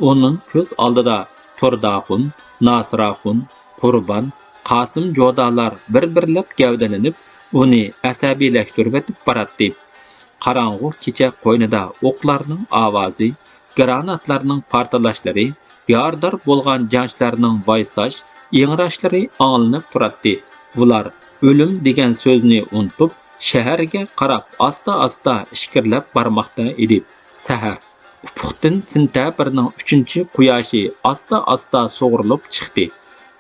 ئۇنىڭ كۆز ئالدىدا تۇرداخۇن، ناسىراخۇن، قۇربان، قاسىم جودالار بىر-بىرلەپ گەۋدىلىنىپ، ئۇنى ئەسەبىيلەشتۈرۈۋېتىپ باراتتى. قاراڭغۇ كېچە قوينىدا ئوقلارنىڭ ئاۋازى، گراناتلارنىڭ پارتلاشلىرى، يارىدار بولغان جەڭچىلەرنىڭ ۋايساش، ئىڭراشلىرى ئاڭلىنىپ تۇراتتى. ئۇلار ئۆلۈم دېگەن سۆزنى ئۇنتۇپ، شەھەرگە قاراپ ئاستا-ئاستا ئىچكىرىلەپ بارماقتا ئىدى. سەھەر. ئۇپۇقتىن سېنتەبىرنىڭ ئۈچىنچى قۇياشى ئاستا-ئاستا سۇغۇرۇلۇپ چىقتى.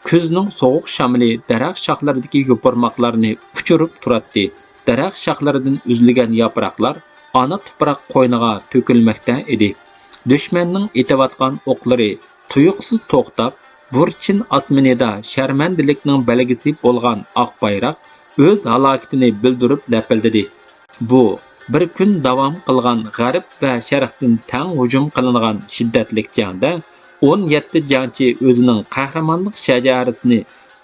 كۈزنىڭ سوغۇق شامىلى دەرەخ شاخلىرىدىكى يوپۇرماقلارنى ئۇچۇرۇپ تۇراتتى. دەرەخ شاخلىرىدىن ئۈزۈلگەن ياپراقلار ئانا تۇپراق قوينىغا تۆكۈلمەكتە ئىدى. دۈشمەننىڭ ئېتىۋاتقان ئوقلىرى تۇيۇقسىز توختاپ، بۇرچىن ئاسمىنىدا شەرمەندىلىكنىڭ بەلگىسى بولغان ئاق بايراق ئۆز ھالاكىتىنى بىلدۈرۈپ لەپىلدىدى. بۇ بىر كۈن داۋام قىلغان غەرب ۋە شەرقتىن تەڭ ھۇجۇم قىلىنغان شىددەتلىك جەڭدە ئون يەتتە جەڭچى ئۆزىنىڭ قەھرىمانلىق شەجەرىسىنى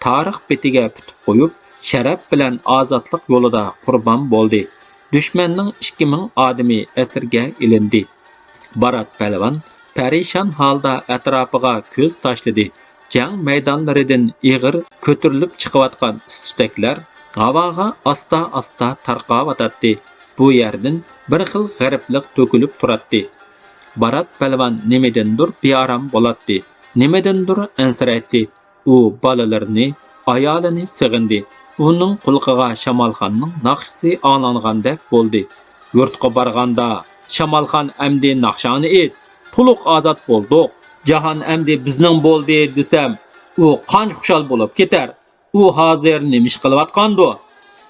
تارىخ بېتىگە پۈتۈپ قويۇپ، شەرەپ بىلەن ئازادلىق يولىدا قۇربان بولدى. دۈشمەننىڭ ئىككى مىڭ ئادىمى ئەسىرگە ئېلىندى. بارات پەلۋان پەرىشان ھالدا ئەتراپىغا كۆز تاشلىدى. جەڭ مەيدانلىرىدىن ئېغىر كۆتۈرۈلۈپ چىقىۋاتقان ئىس-تۈتەكلەر ھاۋاغا ئاستا-ئاستا تارقاۋاتاتتى. بۇ يەردىن بىر خىل غېرىبلىق تۆكۈلۈپ تۇراتتى. بارات پەلۋان نېمىدىندۇر بىئارام بولاتتى، نېمىدىندۇر ئەنسىرەيتتى. ئۇ بالىلىرىنى، ئايالىنى سېغىندى. ئۇنىڭ قۇلىقىغا شامالخاننىڭ ناخشىسى ئاڭلانغاندەك بولدى. يۇرتقا بارغاندا، شامالخان ئەمدى ناخشاڭنى ئېيت، تولۇق ئازاد بولدۇق، جاھان ئەمدى بىزنىڭ بولدى دېسەم، ئۇ قانچە خۇشال بولۇپ كېتەر. ئۇ ھازىر نېمە ئىش قىلىۋاتقاندۇ؟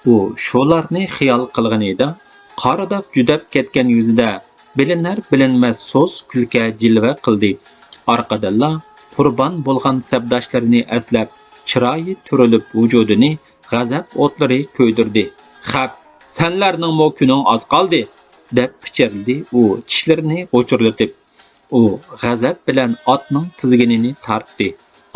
ئۇ شۇلارنى خىيال قىلغىنىدا، قارىداپ جۈدەپ كەتكەن يۈزىدە بىلىنەر-بىلىنمەس سۇس كۈلكە جىلۋە قىلدى. ئارقىدىنلا قۇربان بولغان سەپداشلىرىنى ئەسلەپ، چىرايى تۈرۈلۈپ، ۋۇجۇدىنى غەزەپ ئوتلىرى كۆيدۈردى. «خەپ، سەنلەرنىڭمۇ كۈنۈڭ ئاز قالدى!» دەپ پىچىرلىدى ئۇ چىشلىرىنى غۇچۇرلىتىپ. ئۇ غەزەپ بىلەن ئاتنىڭ تىزگىنىنى تارتتى.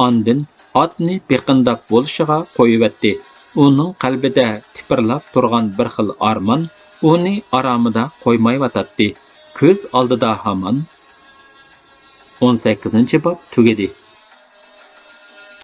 ئاندىن ئاتنى بېقىنداپ بولۇشىغا قويۇۋەتتى. ئۇنىڭ قەلبىدە تىپىرلاپ تۇرغان بىر خىل ئارمان ئۇنى ئارامىدا قويمايۋاتاتتى. كۆز ئالدىدا ھامان ئون سەككىزىنچى باب تۈگىدى.